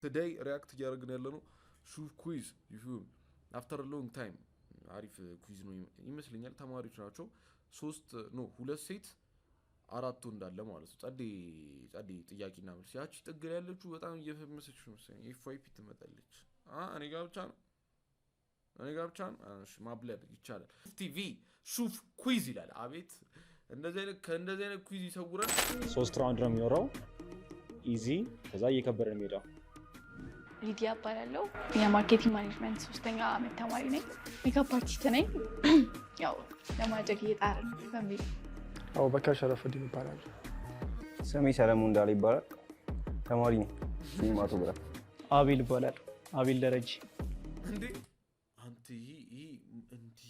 Today react እያደረግን ያለ ነው ሹፍ quiz after long time። አሪፍ quiz ነው ይመስለኛል። ተማሪዎች ናቸው። ሶስት፣ no፣ ሁለት ሴት አራቱ እንዳለ ማለት ነው። ጸዴ ጸዴ ጥያቄና መልስ። ያቺ ጥግ ላይ ያለችው በጣም እየፈመሰች ነው መሰለኝ። FYP ትመጣለች። እኔ ጋ ብቻ ነው፣ እኔ ጋ ብቻ ነው። እሺ ማብለድ ይቻላል። ቲቪ ሹፍ quiz ይላል። አቤት እንደዚህ አይነት ከእንደዚህ አይነት quiz ይሰውራል። ሶስት round ነው የሚኖረው። Easy፣ ከዛ እየከበደ ነው የሚሄደው። ሊዲያ እባላለሁ። የ marketing management ሶስተኛ ዓመት ተማሪ ነኝ። Makeup artist ነኝ። ያው ለማደግ እየጣርን ነው በሚል። አቡበከር ሸረፉዲን ይባላል። ስሜ ሰለሞን እንዳለ ይባላል። ተማሪ ነኝ። Cinematography። አቤል ይባላል። አቤል ደረጀ። እንዴ አንተ፣ ይሄ እንዲህ።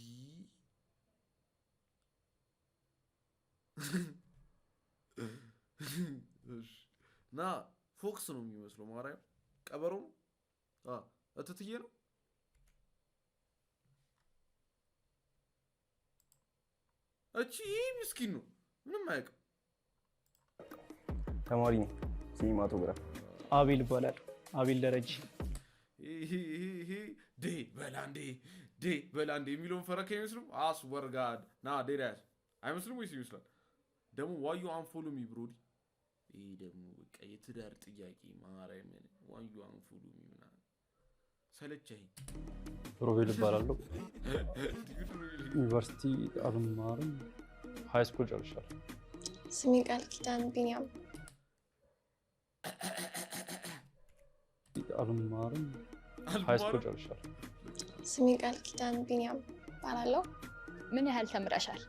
እሺ፣ ና fox ነው የሚመስለው። ማርያም ቀበሮ ነው። እትትዬ ነው። እቺ ይህ ምስኪን ነው፣ ምንም አያውቅም። ተማሪ ነኝ። Cinematography። አቤል ይባላል። አቤል ደረጀ። ይሄ ይሄ ዴ በላንዴ ዴ በላንዴ የሚለውን ፈረካ አይመስልም? አስወርጋድ ና ዴዳያስ አይመስልም ወይስ ይመስላል? ደግሞ why you unfollow me, brody? ይሄ ደግሞ በቃ የትዳር ጥያቄ። ማርያምን why you unfollow me ምናምን ሰለቸኝ። ሮቤል እባላለሁ። ዩኒቨርሲቲ አልማርም። High school ጨርሻለሁ። ስሜ ቃል ኪዳን ቢኒያም። አልማርም። High school ጨርሻለሁ። ስሜ ቃል ኪዳን ቢኒያም እባላለሁ። ምን ያህል ተምረሻል?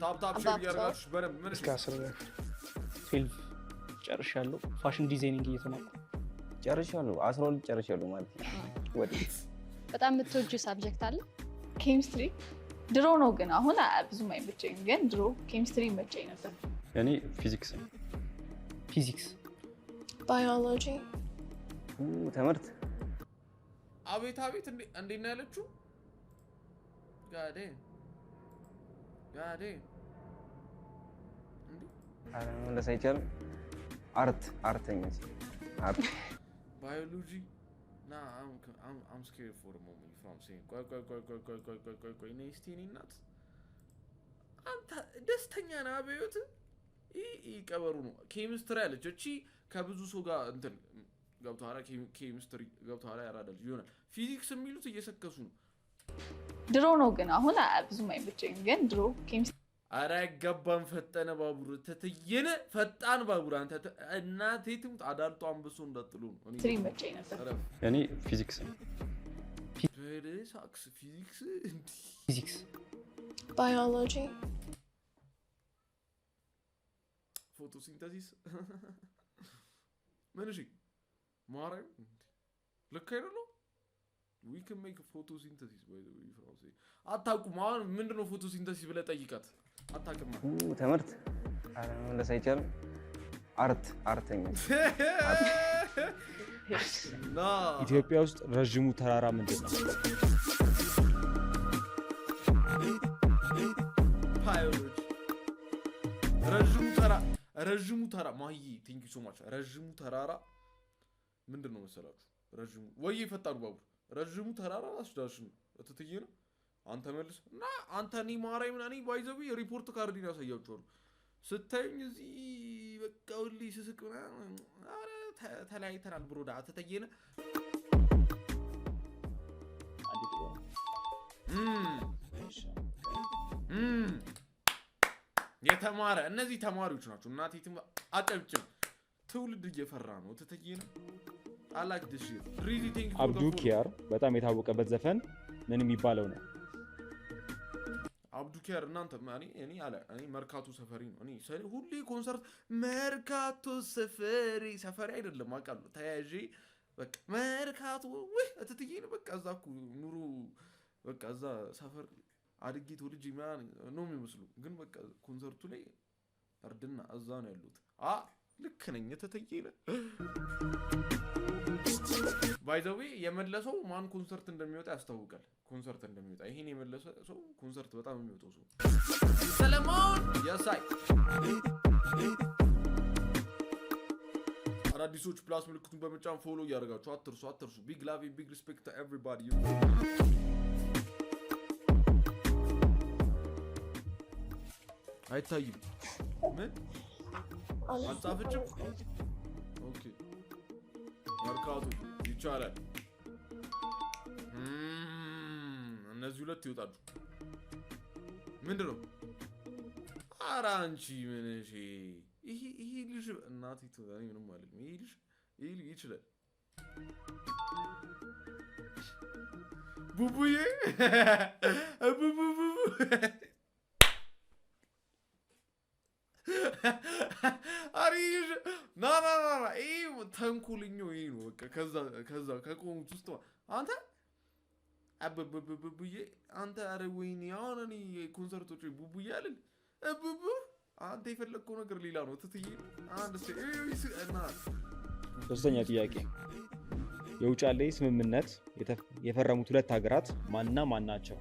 Tap tap share አባብቶ። እያደረጋችሁ በደንብ ምን እስከ 10ኛ ክፍል። 12 ጨርሻለሁ። Fashion designing እየተማርኩ። ጨርሻለሁ። 12 ጨርሻለሁ ማለት ነው። ወደ በጣም የምትወጂው subject አለ? ኬሚስትሪ ድሮ ነው፣ ግን አሁን ብዙም አይመቸኝም። ግን ድሮ ኬሚስትሪ ይመቸኝ ነበር። እኔ ፊዚክስ ነው። ፊዚክስ። ባዮሎጂ። ትምህርት። አቤት አቤት፣ እንዴት ነው ያለችው? ጋዴ ጋዴ እንዴ። ኧረ መመለስ አይቻልም። Art art ይመስል art። ባዮሎጂ ና I'm scared for moment from saying። ቆይ ቆይ ቆይ ቆይ ቆይ ቆይ ቆይ ቆይ ቆይ፣ ነይ እስቲ የእኔ እናት። አንተ ደስተኛ ነህ በህይወት? ይህ ቀበሩ ነው። ኬሚስትሪ አለች እቺ። ከብዙ ሰው ጋር እንትን ገብቶሃል። ኬሚስትሪ ገብቶሃል። ያራዳ ልጅ ይሆናል። ፊዚክስ የሚሉት እየሰከሱ ነው። ድሮ ነው፣ ግን አሁን ብዙም አይመቸኝም። ግን ድሮ ኬሚስትሪ ኧረ አይገባም። ፈጠነ ባቡር ተትየነ ፈጣን ባቡር አንተ እናቴ ትሙት አዳልጦ አንብሶ እንዳጥሉ ነው። እኔ ይመቸኝ ነበር። እረፍ። እኔ ፊዚክስ ነው። ሳክስ ፊዚክስ እንዲህ። ፊዚክስ። ባዮሎጂ። Photosynthesis ምን? እሺ ማርያም እንዴ፣ ልክ አይደለም። We can make photosynthesis by the way። ፍራንሴ አታውቁም። አሁን ምንድነው photosynthesis ብለህ ጠይቃት፣ አታውቅም። ትምህርት። ኧረ መመለስ አይቻልም። Art art ይመስል ና። ኢትዮጵያ ውስጥ ረዥሙ ተራራ ምንድን ነው? ባዮሎጂ። ረዥሙ ተራ ረዥሙ ተራ ማሂ thank you so much። ረዥሙ ተራራ ምንድን ነው መሰላችሁ? ረዥሙ ወይ ፈጣኑ ባቡር ረዥሙ ተራራ ራስ ዳሽን ነው። እትትዬ ነው። አንተ መልስ እና አንተ እኔ ማርያምን እኔ by the way report card ኤን ያሳያችኋሉ። ስታዩኝ እዚህ በቃ ሁሌ ስስቅ ምናምን፣ ኧረ ተለያይተናል broda እትትዬ ነው። አንድ ጥያቄ። የተማረ እነዚህ ተማሪዎች ናቸው። እናቴ አጨብጭብ። ትውልድ እየፈራ ነው። እትትዬ ነው። I like this shit. Really, thank you for አብዱ the follow. ኪያር በጣም የታወቀበት ዘፈን ምን የሚባለው ነው? አብዱ ኪያር እናንተ እኔ አለ እኔ መርካቶ ሰፈሪ ነው። እኔ ሁሌ ኮንሰርት መርካቶ ሰፈሪ ሰፈሪ አይደለም አውቃለሁ። ተያይዤ በቃ መርካቶ ውይ እትትዬ ነው። በቃ እዛ እኮ ኑሮ በቃ እዛ ሰፈር አድጌ ተወልጄ ምናምን ነው የሚመስሉ፣ ግን በቃ ኮንሰርቱ ላይ እርድና እዛ ነው ያሉት። ልክ ነኝ እትትዬ ነው። By the way የመለሰው ማን ኮንሰርት እንደሚወጣ ያስታውቃል። ኮንሰርት እንደሚወጣ ይሄን የመለሰ ሰው ኮንሰርት በጣም የሚወጣው ሰው ሰለሞን የሳይ። አዳዲሶች plus ምልክቱን በመጫን follow እያደረጋችሁ አትርሱ፣ አትርሱ። Big love, big respect, everybody። አይታይም። ምን አልጻፈችም? Okay፣ መርካቶ ይቻላል። እነዚህ ሁለት ይወጣሉ። ምንድን ነው? ኧረ አንቺ ምን እሺ፣ ይሄ ልጅ እናቴ እኔ ምንም አልልም። ይሄ ልጅ ይችላል። ቡቡዬ ቡቡ ቡቡ። ኧረ ይሄ ልጅ ና ና ና ና፣ ይሄ ተንኮለኛው ይሄ ነው። በቃ ከዛ ከቆሙት ውስጥ አንተ አበበበቡዬ አንተ፣ ኧረ ወይኔ፣ አሁን እኔ ኮንሰርቶች ቡቡዬ አልል ቡቡ፣ አንተ የፈለግከው ነገር ሌላ ነው። ትትዬ አንድ እና ሶስተኛ ጥያቄ፣ የውጫሌ ስምምነት የፈረሙት ሁለት ሀገራት ማንና ማን ናቸው?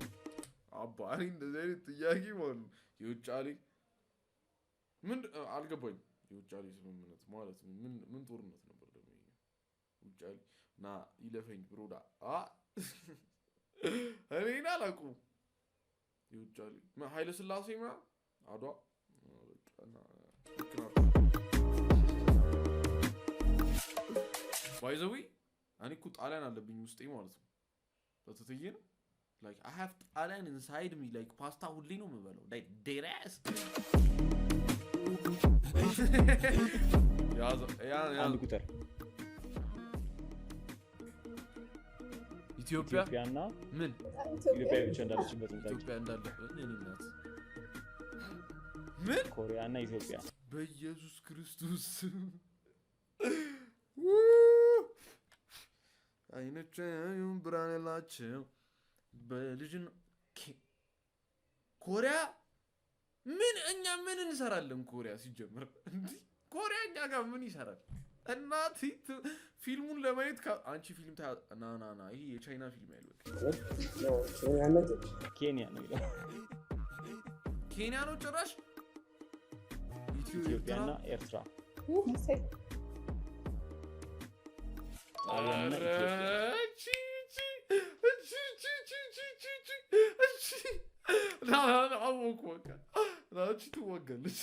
አባ፣ እኔ እንደዚህ አይነት ጥያቄ ማለት ነው የውጫሌ ምን አልገባኝም። የውጫሌ ስምምነት ማለት ምን ጦርነት ነበር ደግሞ ይሄኛው? ውጫሌ ና ይለፈኝ ብሮዳ አ እኔን አላውቅም። የውጫሌ ኃይለ ሥላሴ ምናምን አድዋ በቃ እና ልክ ናቸው። By the way እኔ እኮ ጣሊያን አለብኝ ውስጤ ማለት ነው። በትትዬ ነው like I have ጣሊያን inside me፣ like ፓስታ ሁሌ ነው የምበላው። Like deadass ያዘ። አንድ ቁጥር። ኢትዮጵያ። ኢትዮጵያና ምን? ኢትዮጵያ ብቻ እንዳለችበት ነው። ኢትዮጵያ እንዳለ እኔ እናት ምን? ኮሪያ እና ኢትዮጵያ። በኢየሱስ ክርስቶስ ስም አይኖቻዩን ብርሃን ያላቸው በልጅን ኮሪያ ምን እኛ ምን እንሰራለን? ኮሪያ ሲጀምር እንዲህ ኮሪያ እኛ ጋር ምን ይሰራል? እናት ፊልሙን ለማየት አንቺ ፊልም ና ና ና፣ ይሄ የቻይና ፊልም ያለው ኬንያ ነው የሚለው። ኬንያ ነው ጭራሽ ኢትዮ ኢትዮጵያና ኤርትራ፣ ጣሊያንና ኢትዮጵያ። ኧረ እቺ እቺ እቺ እቺ እቺ እቺ እቺ እቺ እቺ ና ና ና፣ አወኩ በቃ። ና እቺ ትዋጋለች።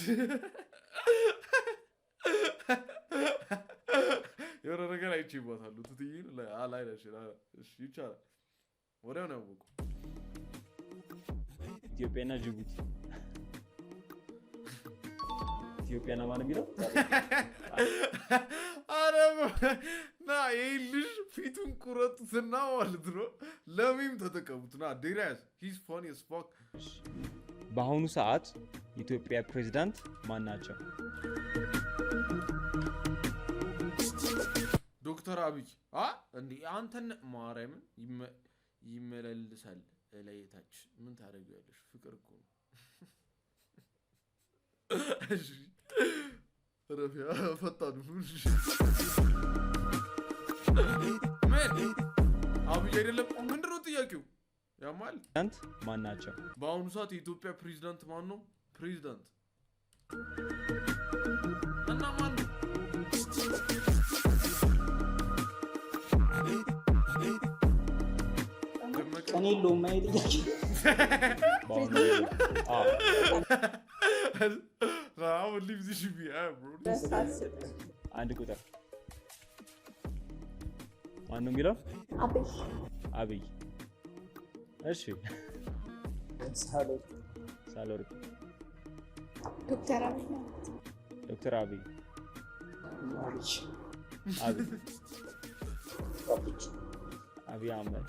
የሆነ ነገር አይቼባታለሁ። ትትዬን ላይ ነሽ። እሺ ይቻላል። ወዲያው ነው ያወኩ። ኢትዮጵያና ጅቡቲ። ኢትዮጵያና ማን የሚለው? አረ ና ይህ ልጅ ፊቱን ቁረጡትና ማለት ነው ለ meme ተጠቀሙት። ና deadass he's funny as fuck። በአሁኑ ሰዓት የኢትዮጵያ ፕሬዝዳንት ማን ናቸው? ዶክተር አብይ አ እንዴ አንተን ማርያምን ይመለልሳል ላይ ታች ምን ታደርጊያለሽ? ፍቅር እኮ ነው። እሺ ረፊያ ፈጣኑ ምን አብይ አይደለም? ምንድን ነው ጥያቄው? ያማል። ፕሬዝዳንት ማን ናቸው? በአሁኑ ሰዓት የኢትዮጵያ ፕሬዝዳንት ማን ነው? ፕሬዝዳንት እና ማን ነው? ደመቀ። ቀን የለውም አይ ጥያቄ። በአሁኑ አዎ። Nah, I would leave this shit behind, bro. አንድ ቁጥር ማን ነው የሚለው? አብይ። አብይ። እሺ ሳህለወርቅ። ዶክተር አብይ ነው። ዶክተር አብይ። አብይ። አብይ፣ አብይ አህመድ።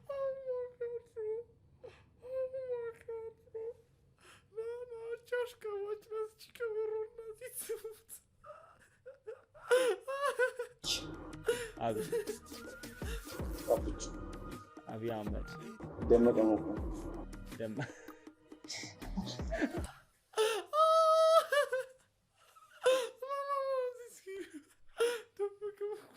Oh my God, bro. Oh my God, bro. ና ና እቺ አሽቃባጭ ናት። እቺ ከበሮ እናቴ ትሙት። አብይ፣ አብይ አህመድ። ደመቀ መኮንን። ደም ና ና ና እስኪ ደመቀ መኮንን።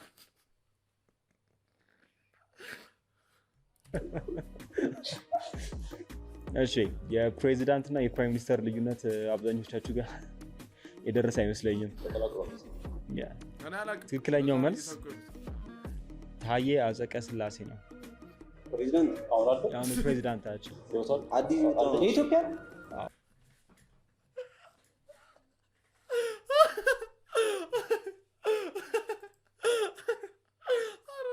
እሺ፣ የፕሬዚዳንት እና የ prime minister ልዩነት አብዛኞቻችሁ ጋር የደረሰ አይመስለኝም። Yeah። እኔ አላውቅም። ትክክለኛው በጣም መልስ እየሳቅሁ ያሉት። ታዬ አጽቀ ሥላሴ ነው። ፕሬዚዳንት አሁን አለ። የአሁኑ ፕሬዚዳንታችን። ህይወቷል። አዲስ የወጣው ነው። የኢትዮጵያ ኧረ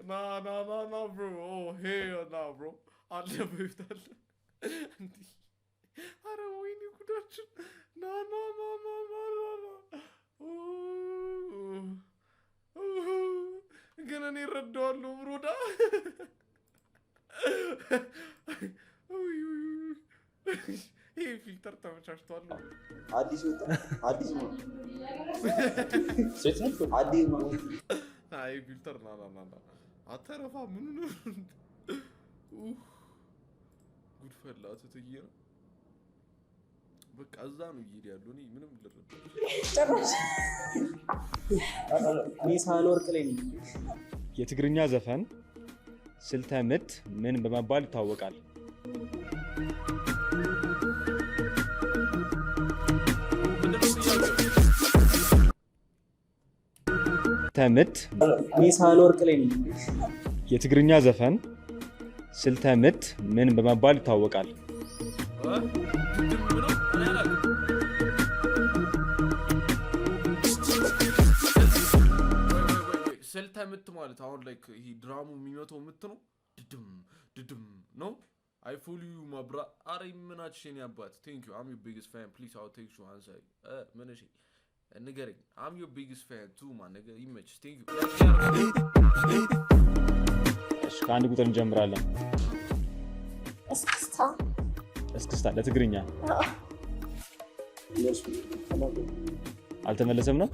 nah, nah, nah, nah, nah, bro. Oh, hell nah, bro. አለ በፊት አለ። እንዲህ፣ ኧረ ወይኔ ጉዳችን። Nah, nah, nah, nah, nah, nah, nah. ኡ፣ ኡ፣ ግን እኔ እረዳዋለሁ bro ዳ። ውይ፣ ውይ፣ ውይ። ይሄ filter ተመቻችቷል። አዲስ የወጣ አዲስ ነው። ሴት ነች። አዲስ ነው። አይ filter nah, nah, nah, nah፣ አተረፋ ምኑ ነው? ኡፍ፣ ጉድ ፈላ ትትዬ ነው። በቃ እዛ ነው እየሄደ ያለው። እኔ ምንም ልረዳ ጭራሽ እኔ ሳህለወርቅ ላይ ነኝ። የትግርኛ ዘፈን ስልተ ምት ምን በመባል ይታወቃል? ምንድነው ጥያቄው? ተምት እኔ ሳህለወርቅ ላይ ነኝ። የትግርኛ ዘፈን ስልተ ምት ምን በመባል ይታወቃል? እ? ድድም ነው? እኔ አላውቅም። ወይ ወይ ወይ ወይ፣ ስልተ ምት ማለት አሁን like ይሄ drum ኡ የሚመታው ምት ነው። ድድም ድድም ነው። I follow you, my bro። አረ ይመናች የኔ አባት፣ thank you. I'm your biggest fan. Please, I'll take you answer። ምን? እሺ ንገረኝ። I'm your biggest fan too, man. ነገር ይመችሽ። Thank you. እሺ፣ ከአንድ ቁጥር እንጀምራለን። እስክስታ። እስክስታ ለትግርኛ አልተመለሰም ነው።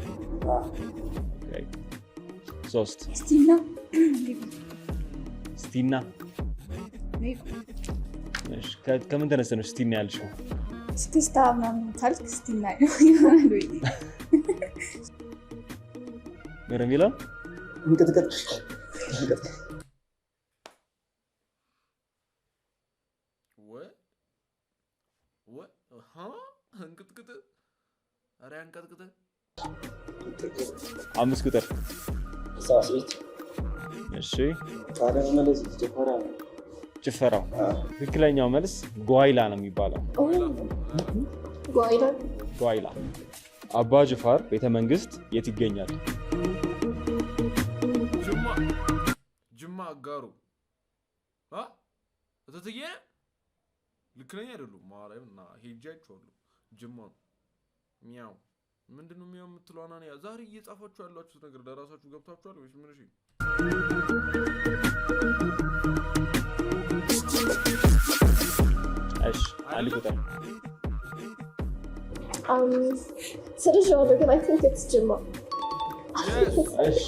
Okay። ሶስት። ስቲና። ስቲና። እሺ፣ ከምን ተነስተ ነው ስቲና ያልሽው? እስክስታ ምናምን ካልክ ስቲና ይሆናል ወይ? ምን የሚለው? እንቅጥቅጥ። ወ ወ ሀ እንቅጥቅጥ፣ ኧረ ያንቀጥቅጥ። አምስት ቁጥር። ሳስቤት። እሺ። ቃለ መመለስ ጭፈራ ነው። ጭፈራው ትክክለኛው መልስ ጓይላ ነው የሚባለው። ጓይላ። ጓይላ። አባ ጅፋር ቤተ መንግስት የት ይገኛል? ጅማ፣ ጅማ አጋሩ አ እትትዬ፣ ልክ ነኝ አይደሉም? ማርያም እና ሄጄ አይቼዋለሁ። ጅማ ነው። ሚያው ምንድን ነው ሚያው የምትለው? አናንያ፣ ዛሬ እየጻፋችሁ ያላችሁት ነገር ለራሳችሁ ገብታችኋል ወይስ ምን? እሺ። እሺ፣ አንድ ቁጥር። ሰርዤዋለሁ ግን I think it's ጅማ። እሺ።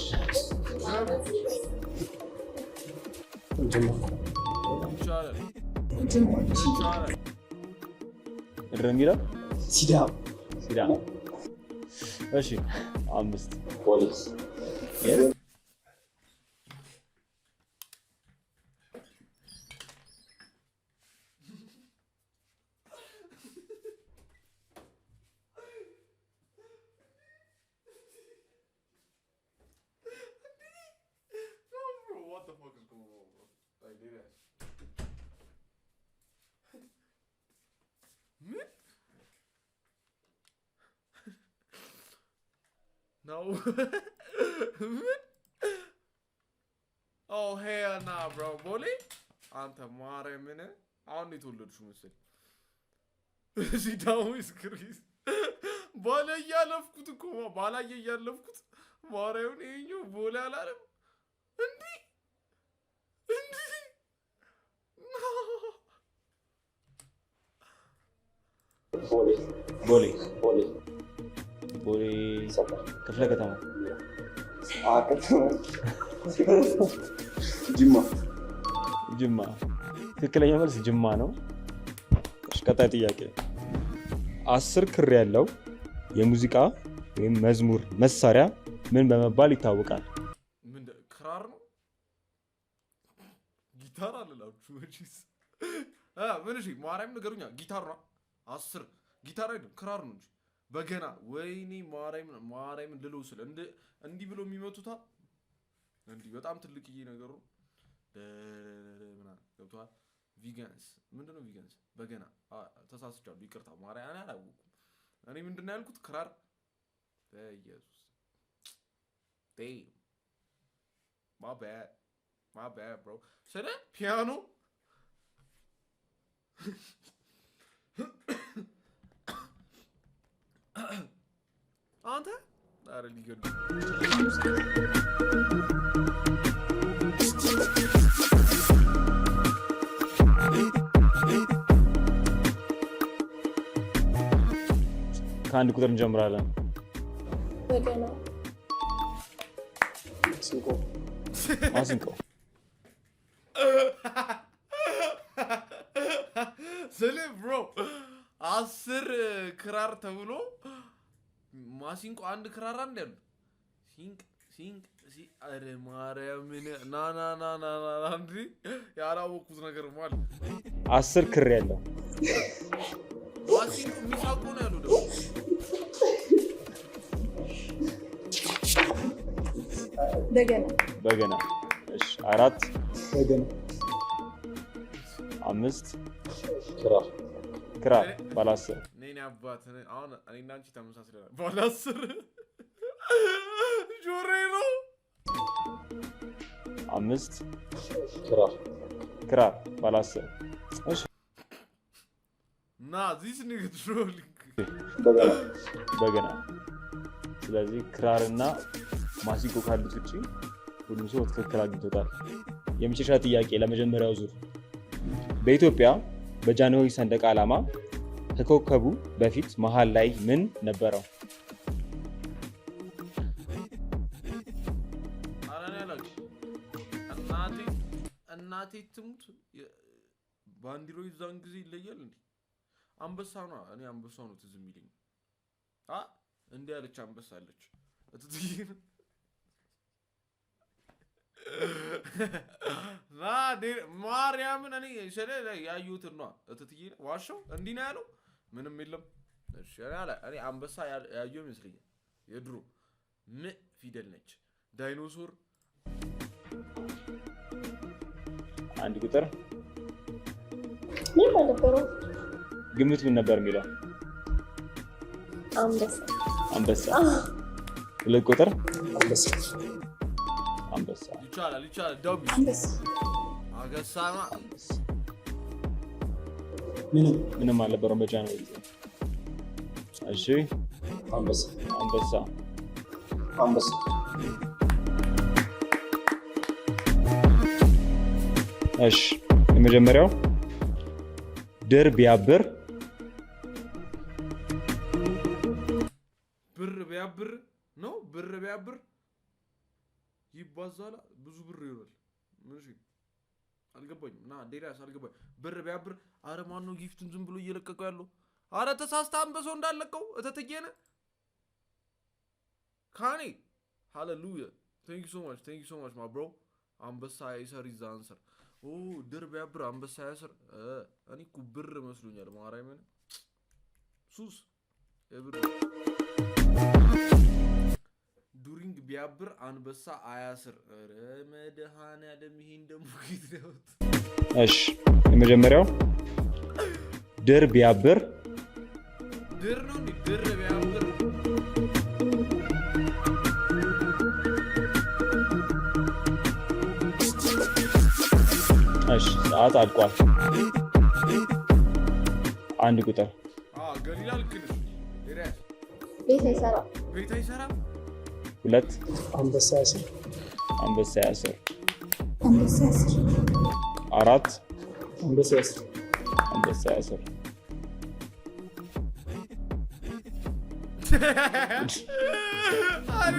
ጅማ። ይቻላል። ጅማ። ይቻላል። ምንድን ነው የሚለው? ሲዳማ። ሲዳማ። እሺ፣ አምስት። ፖሊስ። No, bro, what the fuck is going on, bro? Like, dead ass. ምን ነው? ምን? Oh, hell nah, bro. ቦሌ፣ አንተ ማርያምን አሁን ነው የተወለድሽው መሰለኝ። ሲዳሞ is crazy። ባለ እያለፍኩት እኮ፣ ባላየ እያለፍኩት፣ ማርያምን ይኸኛው ቦሌ አላለም። እንዲህ እንዲህ no። ቦሌ። ቦሌ። ቦሌ። ቦሌ። ሰፈር። ክፍለ ከተማ። ከተማ ጅማ። ጅማ። ትክክለኛው መልስ ጅማ ነው። እሺ፣ ቀጣይ ጥያቄ፣ 10 ክር ያለው የሙዚቃ ወይም መዝሙር መሳሪያ ምን በመባል ይታወቃል? ምን ክራር ነው? ጊታር አልላችሁ መቼስ። ምን? እሺ ማርያም ንገሩኛ። ጊታር ነው፣ 10 ጊታር አይደለም ክራር ነው እንጂ በገና። ወይኔ ማርያም ማርያም ልለው ስለ እንዲህ ብሎ የሚመቱታ እንዲህ በጣም ትልቅዬ ነገሩ ምናምን ገብቶሃል። ቪጋንስ ምንድነው? ቪጋንስ በገና። ተሳስቻለሁ፣ ይቅርታ ማርያም፣ እኔ አላወኩም። እኔ ምንድነው ያልኩት? ክራር። በኢየሱስ፣ my bad, my bad, bro። ስለ ፒያኖ አንተ ኧረ ሊገሉ። ከአንድ ቁጥር እንጀምራለን። በገና። ማሲንቆ። ማሲንቆ። ስለ bro 10 ክራር ተብሎ ማሲንቆ አንድ ክራር አንድ ያሉ ሲንቅ ሲንቅ ሲ ኧረ ማርያምን፣ ና ና ና ና ና ና፣ እንዲ ያላወቅኩት ነገር ማለት 10 ክር ያለው ማሲንቆ የሚሳቁ ነው ያሉ ደግሞ። በገና። በገና። እሺ፣ አራት። በገና። አምስት። ክራር። ክራር ባለ 10። እኔ አባት አሁን እኔና አንቺ ተመሳስለናል። ባለ 10 ጆሬ ነው። አምስት። ክራር። ክራር ባለ 10። እሺ። ና this nigga trolling። በገና። በገና። ስለዚህ ክራርና ማሲንቆ ካሉት ውጭ ሁሉም ሰው ትክክል አግኝቶታል። የመጨረሻ ጥያቄ ለመጀመሪያው ዙር፣ በኢትዮጵያ በጃንሆይ ሰንደቅ ዓላማ ከኮከቡ በፊት መሀል ላይ ምን ነበረው? ኧረ እኔ አላውቅም። እናቴ እናቴ ትሙት ባንዲራው የዛን ጊዜ ይለያል እንዴ? አንበሳ ነው። እኔ አንበሳ ነው ትዝ የሚለኝ። አ እንዲህ ያለች አንበሳ አለች። እትትዬ ና ማርያምን እኔ ስለ ያዩትን ነው። እትትዬ ዋሻው እንዲህ ነው ያለው። ምንም የለም። እሺ እኔ አንበሳ ያየው ይመስለኛል። የድሮ ም ፊደል ነች። ዳይኖሶር። አንድ ቁጥር። ምንም አልነበረውም። ግምት ምን ነበር የሚለው? አንበሳ። አንበሳ። ሁለት ቁጥር። አንበሳ። አንበሳ። ይቻላል ይቻላል። W። አንበሳ። አገሳማ። አንበሳ። ምንም። ምንም አልነበረውም በጃንሆይ ጊዜ። እሺ። አንበሳ። አንበሳ። አንበሳ። እሺ፣ የመጀመሪያው ድር ቢያብር ብር ቢያብር ነው። ብር ቢያብር ይባዛል፣ ብዙ ብር ይሆናል። ምን? እሺ አልገባኝም። ና ዴሪያስ አልገባኝ። ብር ቢያብር። አረ ማን ነው gift ኡን ዝም ብሎ እየለቀቀው ያለው? አረ ተሳስተ አንበሰው እንዳለቀው እተትዬነ ካኔ። ሃሌሉያ፣ thank you so much, thank you so much, my bro። አንበሳ ያይሰር is answer። ኦ ድር ቢያብር አንበሳ ያስር። እኔ እኮ ብር መስሎኛል። ማርያምን ሱስ የብር during ቢያብር አንበሳ አያስር። ኧረ መድኃኒዓለም ይሄን ደግሞ ጌት ነው። እሺ፣ የመጀመሪያው ድር ቢያብር ድር ነው እንዴ? ድር ቢያብር። እሺ፣ ሰዓት አልቋል። አንድ ቁጥር። አ ገሊላ ልክ ነሽ። ኤርያስ። ቤት አይሰራም። ቤት አይሰራም። ሁለት። አንበሳ ያስር። አንበሳ ያስር። አንበሳ ያስር። አራት። አንበሳ ያስር። አንበሳ ያስር። አሬ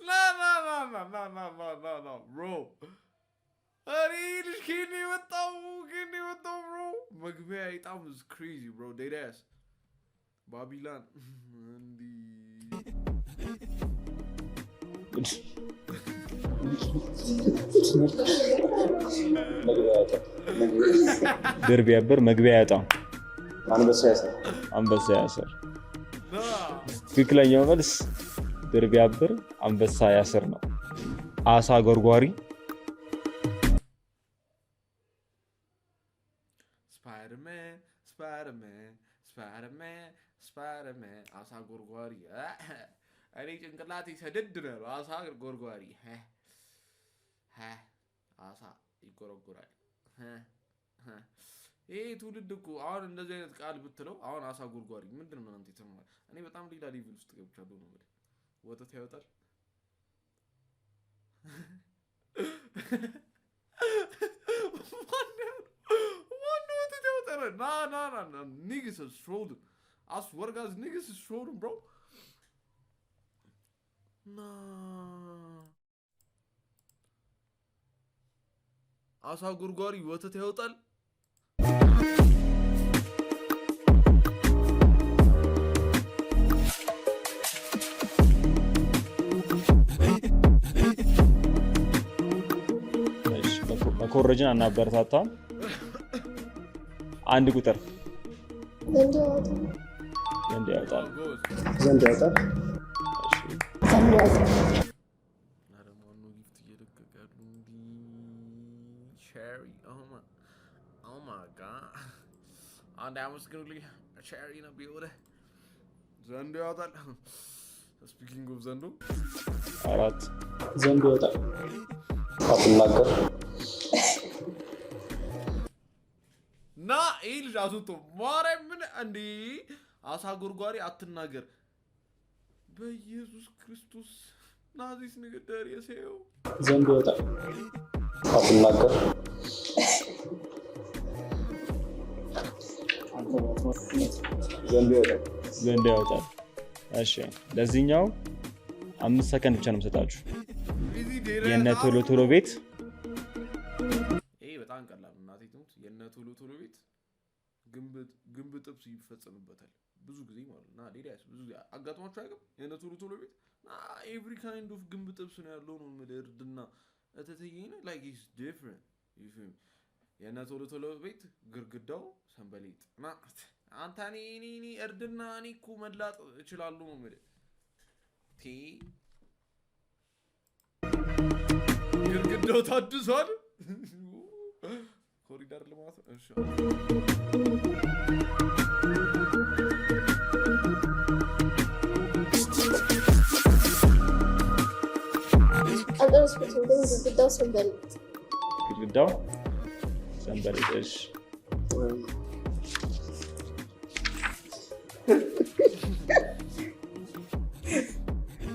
ና ና ና ና ና ና ና ና ና bro፣ አሬ ልጅ ከየት ነው የመጣው? ከየት ነው የመጣው bro? መግቢያ በጣም is crazy, bro። Deadass ባቢላን እንዲህ። መግቢያ ያጣል። ድር ቢያብር መግቢያ አያጣም። አንበሳ ያስር። አንበሳ ያስር። ትክክለኛው መልስ ድር ቢያብር አንበሳ ያስር ነው። አሳ ጎርጓሪ Spiderman, Spiderman, Spiderman, Spiderman። አሳ ጎርጓሪ። እኔ ጭንቅላቴ ሰደድ ነው ያለው። አሳ ጎርጓሪ፣ አሳ ይጎረጎራል። ይሄ ትውልድ እኮ አሁን እንደዚህ አይነት ቃል ብትለው፣ አሁን አሳ ጎርጓሪ ምንድን ነው እናንተ የተማረ? እኔ በጣም ሌላ level ውስጥ ገብቻለሁ ነው የምልህ። ወተት ያወጣል። ማነው ወተት ያወጣል? Nah, nah, nah, nah, niggas is trolling. I swear to God, niggas is trolling, bro. Nah, አሳ ጎርጓሪ ወተት ያወጣል። እሺ፣ መኮረጅን አናበረታታም። አንድ ቁጥር። ዘንዶ ያወጣል። ዘንዶ ያወጣል። ጎበዝ። ዘንዶ ያወጣል። እሺ። ዘንዶ ያወጣል። ኧረ ማነው gift እየለቀቀ ያሉ? እንዲህ ቼሪ፣ oh my God፣ አንድ አመስግኑልኝ። ቼሪ ነው ቢሆነ ዘንዶ ያወጣል። Speaking of ዘንዶ። አራት። ዘንዶ ያወጣል። አትናገር። ና ይህ ልጅ አስወጥቶ ማርያም፣ ምን እንዴ፣ አሳ ጎርጓሪ አትናገር። በኢየሱስ ክርስቶስ ናዚስ ንግደር የሰው ዘንዶ ያወጣል። አትናገር። ዘንዶ ያወጣል። ዘንዶ ያወጣል። እሺ፣ ለዚህኛው 5 ሰከንድ ብቻ ነው የምሰጣችሁ። የነ ቶሎ ቶሎ ቤት። ይሄ በጣም ቀላል፣ እናቴ ትሙት፣ የነ ቶሎ ቶሎ ቤት ግንብ ጥብስ ይፈጸምበታል ብዙ ጊዜ ማለት ነው። እና ሌላስ ብዙ ጊዜ አጋጥሟችሁ አያውቅም? የነ ቶሎ ቶሎ ቤት every kind of ግንብ ጥብስ ነው ያለው ነው የምልህ። እርድና እተተዬን like is different። የነ ቶሎ ቶሎ ቤት ግርግዳው ሰንበሌጥ። ና አንተ፣ እኔ እርድና እኔ እኮ መላጥ እችላለሁ ነው የምልህ። ቴ ግርግዳው ታድሷል። ኮሪደር ልማት፣ እሺ። አልደረስኩትም፣ ግን ግድግዳው ሰንበሌጥ። ግድግዳው ሰንበሌጥ። እሺ።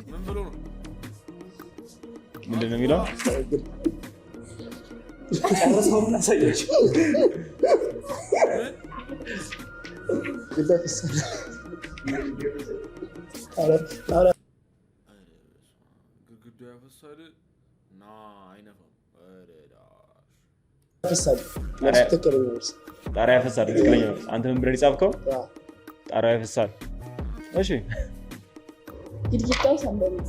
ምን ብሎ ነው? ምንድን ነው የሚለው? ጨርሰውን አሳያቸው። ምን? ግድግዳ ይፈሳል። ኧረ ኧረ። ኧረ በስመ አብ፣ ግድግዳው ያፈሳል። ና አይነፋም። ኧረ ዳሽ። ያፈሳል። መልሱ ትክክለኛ መልስ። ጣሪያ ያፈሳል። ትክክለኛ መልስ። አንተ ምን ብለህ የጻፍከው? አዎ። ጣሪያ ያፈሳል። እሺ። ግድግዳው ሰንበሌጥ።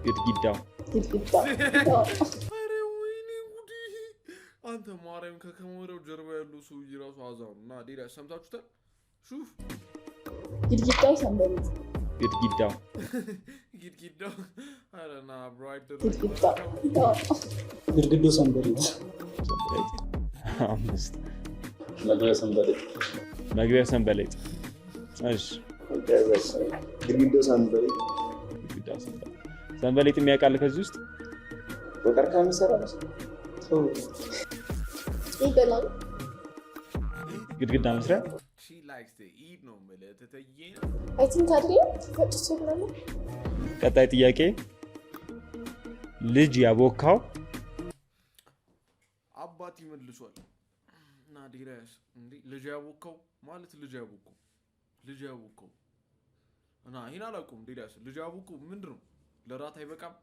ግድግዳው ግድግዳው። ኧረ ወይኔ ጉዴ! አንተ ማርያም፣ ከካሜራው ጀርባ ያለው ሰውዬ ራሱ አዛ ነው። እና ሌላ ሰምታችሁታል? ሹፍ። ግድግዳው ሰንበሌጥ። ግድግዳው ግድግዳው። ኧረ ና bro፣ አይደረግም። ግድግዳው። ግድግዳው ሰንበሌጥ። ሰንበሌጥ። አምስት። መግቢያ ሰንበሌጥ። መግቢያው ሰንበሌጥ። እሺ። ግድግዳው ሰንበሌጥ። ግድግዳው ሰንበሌጥ። ሰንበሌጥ የሚያውቃል ከዚህ ውስጥ? በቀርከሃ የሚሰራ መሰለኝ። ይበላል። ግድግዳ መስሪያ። She likes to eat ነው የምልህ፣ ትተዬ። I think አይደለም፣ ተፈጭቶ ምናምን። ቀጣይ ጥያቄ፣ ልጅ ያቦካው አባት ይመልሷል። እና ዴራያስ እንዴ፣ ልጅ ያቦካው ማለት ልጅ ያቦካው እና ይሄን አላውቀውም። ዴራያስ፣ ልጅ ያቦካው ምንድን ነው? ለራት አይበቃም።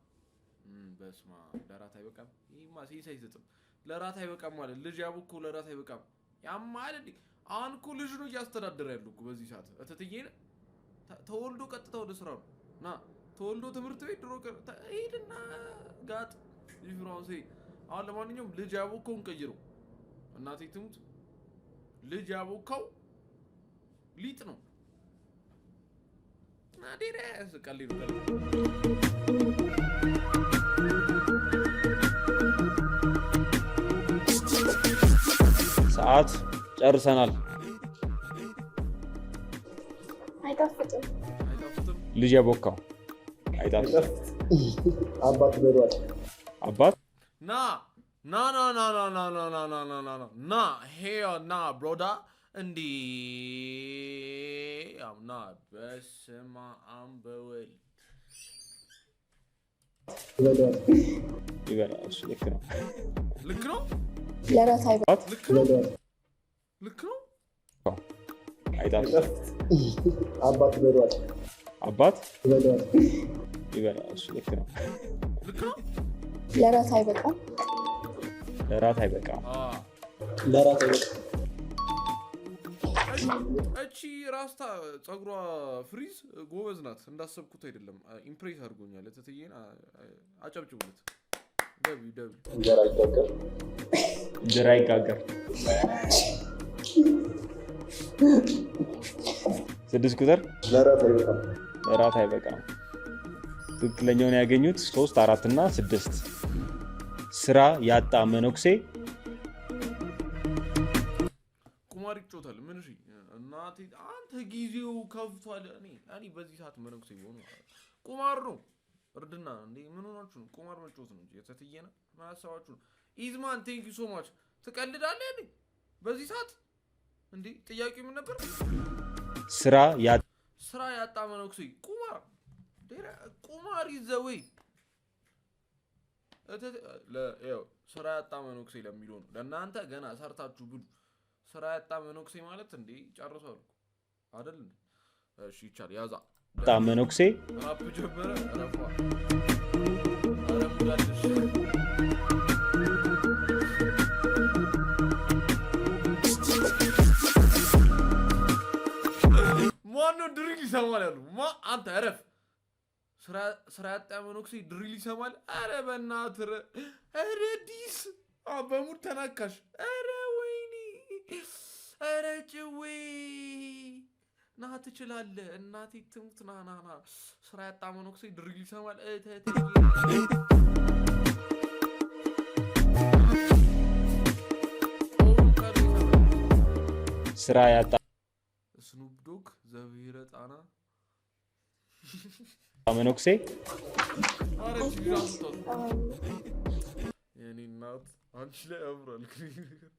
በስመ አብ፣ ለራት አይበቃም። ይሄማ sense አይሰጥም። ለራት አይበቃም ማለት ልጅ ያቦካው ለራት አይበቃም ያማል እንዴ? አሁን እኮ ልጅ ነው እያስተዳደረ ያለው እኮ በዚህ ሰዓት። እትትዬ ተወልዶ ቀጥታ ወደ ስራ ነው፣ ና ተወልዶ ትምህርት ቤት ድሮ ሄድና ጋጥ። ይፍራንሴ አሁን ለማንኛውም ልጅ ያቦካውን ቀይረው። እናቴ ትሙት ልጅ ያቦካው ሊጥ ነው። ናዴረስ ቀልድ ነው፣ ቀልድ። ሰዓት ጨርሰናል። አይጣፍጥም። አይጣፍጥም። ልጅ ያቦካው አይጣፍጥም። አባት ይበሏል። አባት Nah, nah, nah, nah, nah, nah, nah, nah, nah, nah, nah, nah, nah, hell nah, brother። እንዲ nah፣ በስመ አብ በወልድ። ይበሏል። ይበላል። እሱ ልክ ነው። ልክ ነው። ለራት አባት ልክ ነው። ይበሏል። ልክ ነው። አይጣፍጥም። አባት ይበሏል። አባት ይበሏል። ይበላል። እሱ ልክ ነው። ልክ ነው። ለራት አይበቃም። ለራት አይበቃም። አ ለራት አይበቃም። እቺ ራስታ ፀጉሯ ፍሪዝ ጎበዝ ናት። እንዳሰብኩት አይደለም። Impress አድርጎኛል። እትትዬን አጨብጭቡለት። W W። እንጀራ ይጋገር። እንጀራ ይጋገር። 6 ቁጥር። ለራት አይበቃም። ለራት አይበቃም። ትክክለኛውን ያገኙት ሶስት፣ አራት እና ስድስት። ስራ ያጣ መነኩሴ ቁማር ይጮታል። ምን እሺ እናቴ አንተ ጊዜው ከፍቷል። እኔ በዚህ ሰዓት መነኩሴ ቢሆኑ ቁማር ነው እርድና እንዴ ምን ሆናችሁ ነው? ቁማር መጫወት ነው እንጂ የተትየነ ምን አሰባችሁ ነው? ኢዝማን thank you so much። ትቀልዳለህ እንዴ በዚህ ሰዓት እንዴ? ጥያቄው ምን ነበር? ስራ ያጣ ስራ ያጣ መነኩሴ ቁማር ቁማር ይዘወይ ስራ ያጣ መነኩሴ ለሚለው ነው። ለእናንተ ገና ሰርታችሁ ብሉ። ስራ ያጣ መነኩሴ ማለት እንዴ ጨርሷል እኮ አይደል እንዴ? እሺ ይቻል ያዛ። መነኩሴ ራፕ ጀመረ። ረፏ ኧረ ሙዳለሽ። ማነው drill ይሰማል ያሉ? ማ አንተ እረፍ። ስራ ያጣ መነኩሴ drill ይሰማል። ኧረ በእናትህ ኧረ diss በ mood ተናካሽ። ኧረ ወይኔ ኧረ ጭዌ ና ትችላለህ። እናቴ ትሙት ና ና ና። ስራ ያጣ መነኩሴ drill ይሰማል። እተትዬ ቆቡን ቀዶ ይሰማል። ስራ ያጣ ስኑፕ ዶግ ዘብሔረ ጣና። መነኩሴ ኧረ እቺ ልጅ አስወጣት። የኔ እናት አንቺ ላይ ያምራል ግን ይሄ ነገር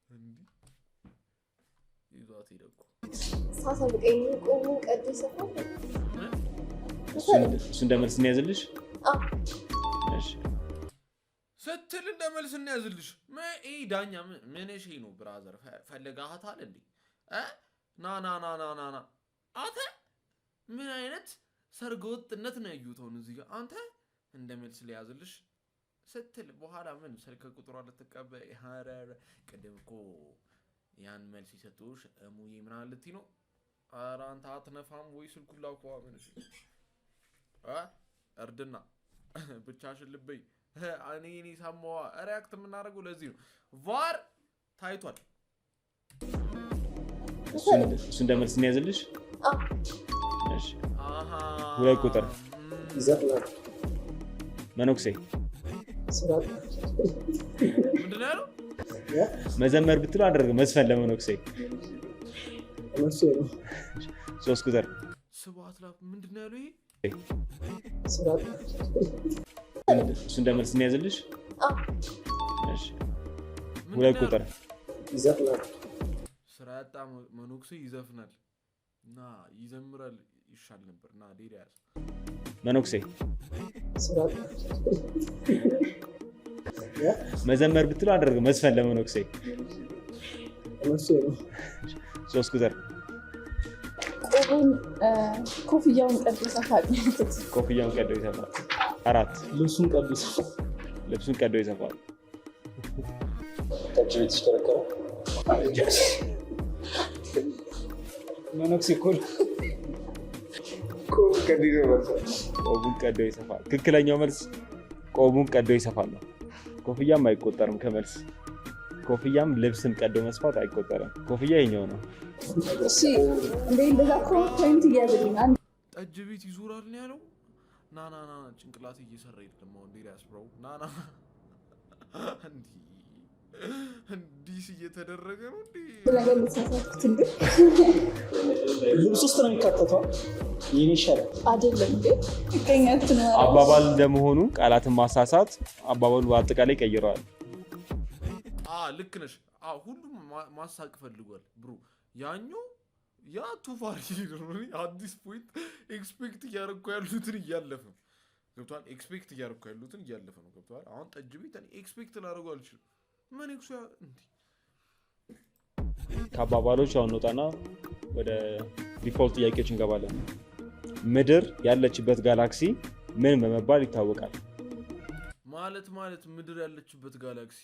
እንዲህ ይዟት ሄደ እኮ። ሳሳብቀኝ ቆቡን ቀዶ ይሰፋል። እሱ እንደ መልስ እንያዝልሽ። አዎ። እሺ። ስትል እንደ መልስ እንያዝልሽ። ይህ ዳኛ ምን እሺ ነው brother፣ ፈልጋሃታል እንዴ? እ? ና ና ና ና ና ና አንተ ምን አይነት ሰርገ ወጥነት ነው ያዩት አሁን እዚህ ጋር አንተ እንደ መልስ ሊያዝልሽ ስትል በኋላ ምን ስልክ ቁጥሯ ልትቀበል ኧረ ቅድም እኮ ያን መልስ የሰጡሽ እሙዬ ምናምን ልትይ ነው። ኧረ አንተ አትነፋም ወይ ስልኩን ላከዋ። ምን እሺ እ እርድና ብቻሽን ልበይ እኔ ሰማዋ react የምናደርገው ለዚህ ነው። VAR ታይቷል። እሱ እንደ መልስ እንያዝልሽ። አዎ። እሺ። አሃ 2 ቁጥር። ይዘፍናል። መነኩሴ ስራ ምንድን ነው ያለው? መዘመር ብትሉ አደረገ መዝፈን ለመነኩሴ። መልሱ ነው። 3 ቁጥር። ስብሐት ላ ምንድን ነው ያለው ይሄ? ስራ እሱ እንደ መልስ እንያዝልሽ። አዎ። እሺ። ምንድን ሁለት ነው ቁጥር። ያለው? ይዘፍናል። ስራ ያጣ መነኩሴ ይዘፍናል እና ይዘምራል ይሻል ነበር። እና ዴዳ ያዝ። መነኩሴ ስራ መዘመር ብትሉ አደረገ መዝፈን ለመነኩሴ። መልሱ ነው። 3 ቁጥር። ቆቡን ኮፍያውን ቀዶ ይሰፋል። ኮፍያውን ቀዶ ይሰፋል። አራት። ልብሱን ቀዶ ይሰፋል። ልብሱን ቀዶ ይሰፋል። ጠጅ ቤት ይሽከረከራል። መነኩሴ እኮ ነው። ቆቡን ቀዶ ይሰፋል። ቆቡን ቀዶ ይሰፋል። ትክክለኛው መልስ ቆቡን ቀዶ ይሰፋል ነው። ኮፍያም አይቆጠርም ከመልስ። ኮፍያም ልብስን ቀዶ መስፋት አይቆጠርም። ኮፍያ የኛው ነው። እሺ እንዴ፣ እንደዛ ከሆነ point እያዝልኝ አንድ ጠጅ ቤት ይዞራል ነው ያለው። ና ና ና፣ ጭንቅላት እየሰራ አይደለም አሁን። ሌላ bro፣ ና ና፣ እንዲህ እንዲህ እየተደረገ ነው እንዴ? ነገር ልሳሳትኩት እንዴ? ልብስ ውስጥ ነው የሚካተተው። ይህን ይሻላል። አይደለም እንዴ? ይገኛት ነው። አባባል እንደመሆኑ ቃላትን ማሳሳት አባባሉ በአጠቃላይ ቀይረዋል። አ ልክ ነሽ። ሁሉም ማሳቅ ፈልጓል bro። ያኛው ያ too far at this point expect እያደረኩ ያሉትን እያለፈ ነው። ገብቶሃል? Expect እያደረኩ ያሉትን እያለፈ ነው። ገብቶሃል? አሁን ጠጅ ቤት እኔ expect ላደርገው አልችልም። ምን ኤክሱ እንዲህ ከአባባሎች አሁን እንወጣና ወደ default ጥያቄዎች እንገባለን። ምድር ያለችበት ጋላክሲ ምን በመባል ይታወቃል? ማለት ምድር ያለችበት ጋላክሲ፣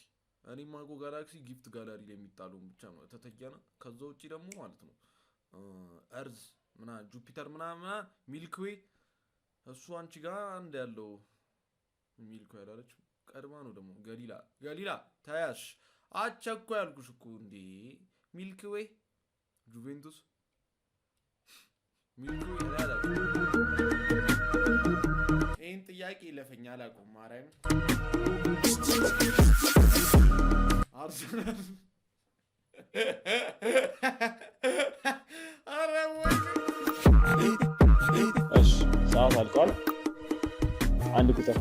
እኔ ማውቀው galaxy gift gallery ላይ የሚጣለውን ብቻ ነው ተተያና። ከዛ ውጭ ደግሞ ማለት ነው Earth ምናምን፣ ጁፒተር ምናምን፣ Milky Way፣ እሱ አንቺ ጋር አንድ ያለው Milky Way ያላለች ቀድማ ነው ደግሞ። ገሊላ ገሊላ ተያሽ አቸኮ ያልኩሽ እኮ እንዴ። Milky Way፣ ጁቬንቱስ፣ Milky Way እኔ አላውቅም። ይህን ጥያቄ ይለፈኝ፣ አላውቀውም። ማርያም፣ አርሰናል፣ ኧረ ወይኔ። እሺ፣ ሰዓት አልቋል። አንድ ቁጥር።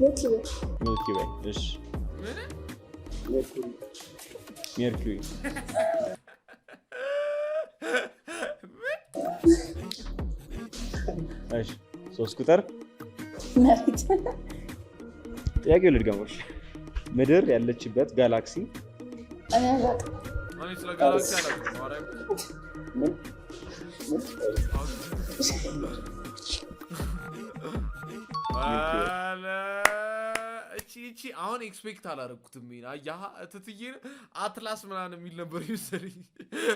Milky Way። Milky Way። እሺ። ምን? ሜርኩሪ። ሜርኩሪ። እሺ፣ ሶስት ቁጥር። መሬት። ጥያቄው ልድገሞሽ። ምድር ያለችበት ጋላክሲ እኔ አላውቅም። እኔ ስለ ጋላክሲ አላውቅም። ማርያም። ምን ምን? ኧረ እቺ እቺ አሁን expect አላደረኩትም። ይሄን አያህ እትትዬ አትላስ ምናምን የሚል ነበር ይመስለኝ።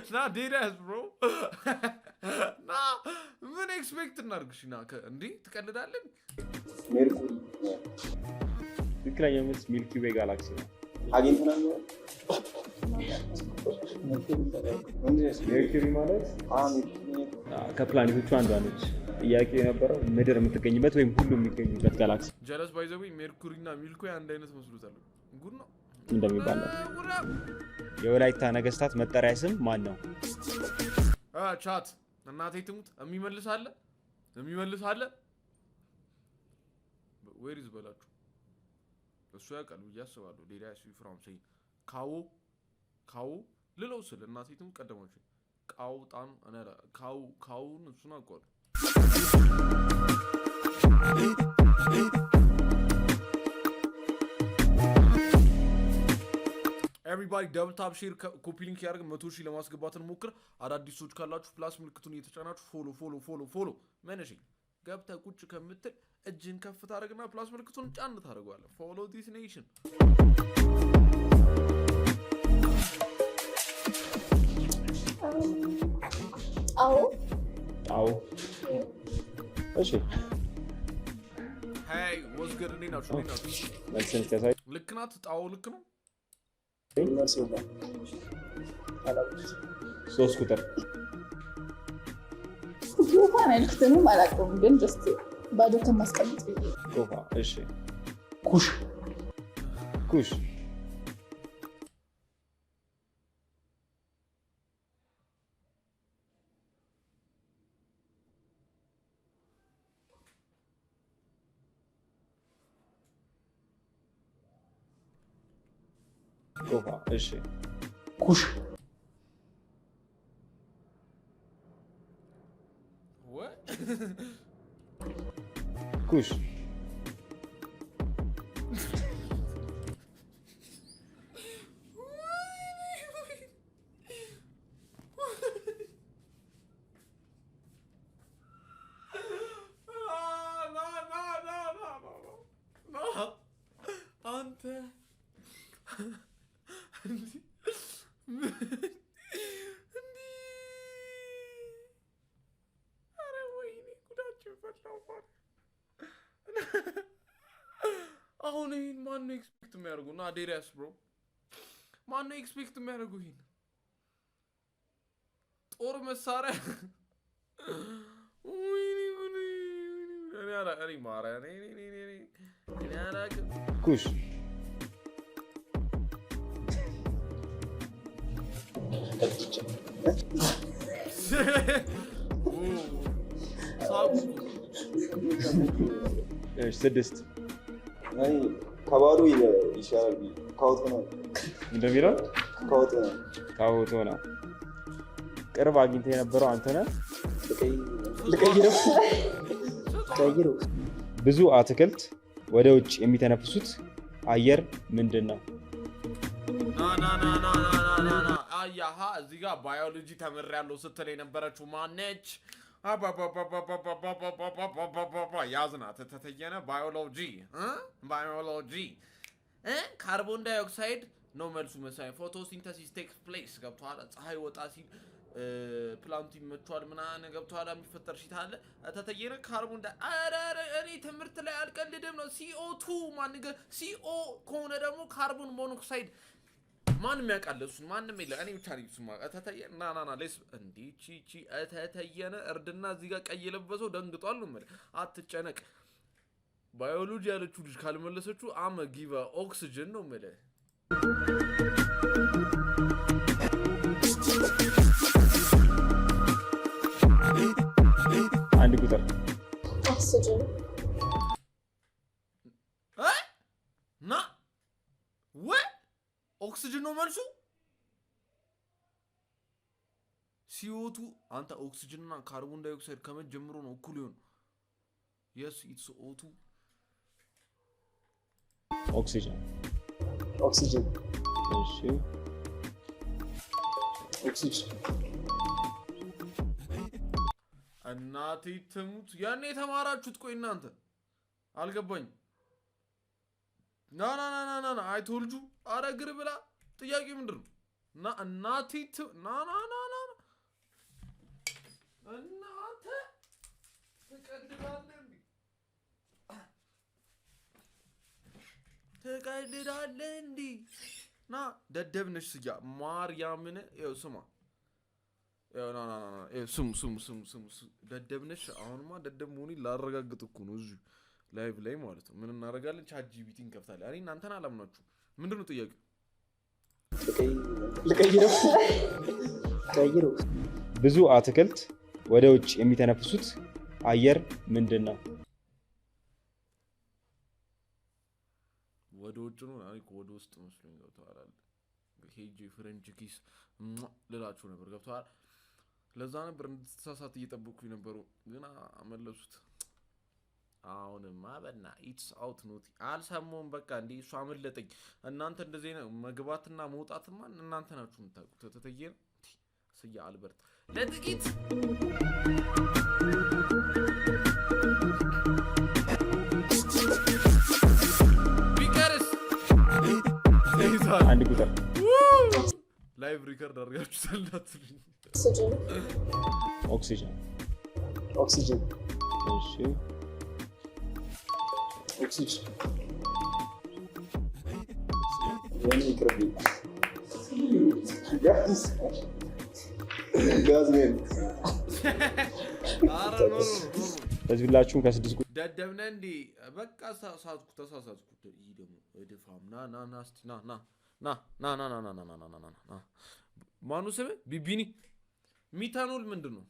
ና deadass bro፣ ና ምን expect እናድርግ? እሺ ና እንዴ ትቀልዳለን? ሜርኩሪ። ትክክለኛ መልስ Milky Way galaxy ነው። አግኝተናል። ሜርኩሪ ማለት ከፕላኔቶቹ አንዷ ነች። ጥያቄ የነበረው ምድር የምትገኝበት ወይም ሁሉም የሚገኙበት ጋላክሲ ጀለስ by the way ሜርኩሪ እና Milky Way አንድ አይነት መስሎታል። ጉድ ነው። እንደሚባል ነው። የወላይታ ነገስታት መጠሪያ ስም ማን ነው? Chat፣ እናቴ ትሙት፣ የሚመልስ አለ? የሚመልስ አለ? Where is በላችሁ፣ እሱ ያውቃል ብዬ አስባለሁ። ሌላ ፍራም ሰይ ካዎ ካዎ ልለው ስል እናቴ ትሙት ቀደማችሁ። ቃው ጣኑ እኔ ካው ካውን እሱን አውቀዋለሁ። Everybody double tap, share, copy link ያደርግ፣ 100,000 ለማስገባት እንሞክር። አዳዲስ ሰዎች ካላችሁ plus ምልክቱን እየተጫናችሁ follow follow follow follow። መነሽ ገብተህ ቁጭ ከምትል እጅን ከፍ ታደርግና plus ምልክቱን ጫን ታደርገዋለህ። Follow this nation. አዎ። አዎ። እሺ። Hey, what's good? እንዴት ናችሁ? እንዴት ናችሁ? መልስን እስኪያሳይ። ልክ ናት። ጣዎ ልክ ነው። መልስ የለም። አላውቅም። ሶስት ቁጥር። ጎፋ ነው ያልኩት። እኔም አላውቀውም፣ ግን just ባዶ ከማስቀምጥ ብዬ። ጎፋ። እሺ። ኩሽ። ኩሽ። ጎፋ። እሺ። ኩሽ። What? ኩሽ። ና ና ና ና ና ና፣ አንተ እንዲህ እንዲህ፣ ኧረ ወይኔ ጉዳችን ፈላው። የሚያደርጉ እና ዴሪያስ bro፣ ማነው expect የሚያደርጉ ይሄን ጦር መሳሪያ? ወይኔ ወይኔ ወይኔ! እኔ ማርያም፣ እኔ አላቅም። ኩሽ። ሳቁ። እሺ፣ ስድስት። እኔ ከባዶ ይሻላል ብዬ ካወጥ ነው። እንደሚለው ካወጥ ነው። ካወቶ ነው። ቅርብ አግኝተህ የነበረው አንተ ነህ። ልቀይረው፣ ቀይረው። ብዙ አትክልት ወደ ውጭ የሚተነፍሱት አየር ምንድን ነው? ና ና ና ና ና ና ና ና፣ አያሃ፣ እዚህ ጋር ባዮሎጂ ተምሬያለሁ ስትል የነበረችው ማነች? አባባባባባባባባባባባ፣ ያዝናት ተተየነ። ባዮሎጂ እ ባዮሎጂ እ carbon dioxide ነው መልሱ መሰለኝ። Photosynthesis takes place፣ ገብቶሃል? ፀሐይ ወጣ ሲል plant ኡ ይመቸዋል ምናምን፣ ገብቶሃል? የሚፈጠር shit አለ ተተየነ ካርቦን ዳይ ኧረ ኧረ፣ እኔ ትምህርት ላይ አልቀልድም ነው። CO2 ማን CO ከሆነ ደግሞ carbon monoxide። ማንም ያውቃል እሱን? ማንም የለ፣ እኔ ብቻ ነኝ እሱን። እተተየ ና ና ና ሌስ እንዲ ቺ ቺ እተተየነ እርድና እዚህ ጋር ቀይ የለበሰው ደንግጧል ነው የምልህ። አትጨነቅ። ባዮሎጂ ያለችው ልጅ ካልመለሰችው I'ma give oxygen ነው የምልህ። አንድ ቁጥር። ኦክሲጅን። እ ና ወ ኦክሲጅን ነው መልሱ። CO2 አንተ፣ ኦክሲጅን እና carbon dioxide ከመጀመሩ ነው እኩል ይሆን? Yes, it's O2። ኦክሲጅን። ኦክሲጅን። እሺ። ኦክሲጅን። እናቴ ትሙት፣ ያኔ የተማራችሁት፣ ቆይ እናንተ አልገባኝም። ና ና ና ና ና ና፣ I told you። አረ ግር ብላ፣ ጥያቄ ምንድን ነው? ና እናቴ ና ና ና ና ና፣ እናንተ ትቀልዳለህ እንዴ? ትቀልዳለህ እንዴ? ና ደደብ ነሽ ስያ ማርያምን። ይኸው ስማ፣ ይኸው ና ና ና ና፣ ይኸው ስሙ ስሙ ስሙ ስሙ ስሙ፣ ደደብ ነሽ። አሁንማ ደደብ መሆኔን ላረጋግጥ እኮ ነው እዚሁ live ላይ ማለት ነው። ምን እናደርጋለን? ChatGPT እንከፍታለን። እኔ እናንተን አላምናችሁ። ምንድን ነው ጥያቄው? ልቀይረው፣ ቀይረው። ብዙ አትክልት ወደ ውጭ የሚተነፍሱት አየር ምንድን ነው? ወደ ውጭ ነው። እኔ እኮ ወደ ውስጥ መስሎኝ፣ ገብተዋል አለ ሄጄ French kiss ልላችሁ ነበር። ገብተዋል። ለዛ ነበር እንድትሳሳት እየጠበቅኩ የነበረው፣ ግን አመለሱት። አሁንማ በና it's out ኖት አልሰማሁም። በቃ እንዴ እሱ አመለጠኝ። እናንተ እንደዚህ አይነት መግባትና መውጣትማ እናንተ ናችሁ የምታውቁት። ተተየ ነው ስያ አልበርት ለጥቂት ቢቀርስ። አንድ ቁጥር። Live record አድርጋችሁ እንዳትሉኝ። ኦክሲጅን። ኦክሲጅን። ኦክሲጅን። እሺ። ኦክሲጅን። የኔ ይቅርብኝ። ጋዝ ጋዝ ነው። ኧረ no no no። በዚህ ሁላችሁም ከስድስት ደደብ ነህ እንዴ? በቃ ሳትኩ፣ ተሳሳትኩ። ይህ ደግሞ እድፋም። ና ና ና፣ እስቲ ና ና ና ና ና ና ና ና ና ና ና ና፣ ማኑ ስምህ? ቢቢኒ፣ methanol ምንድን ነው?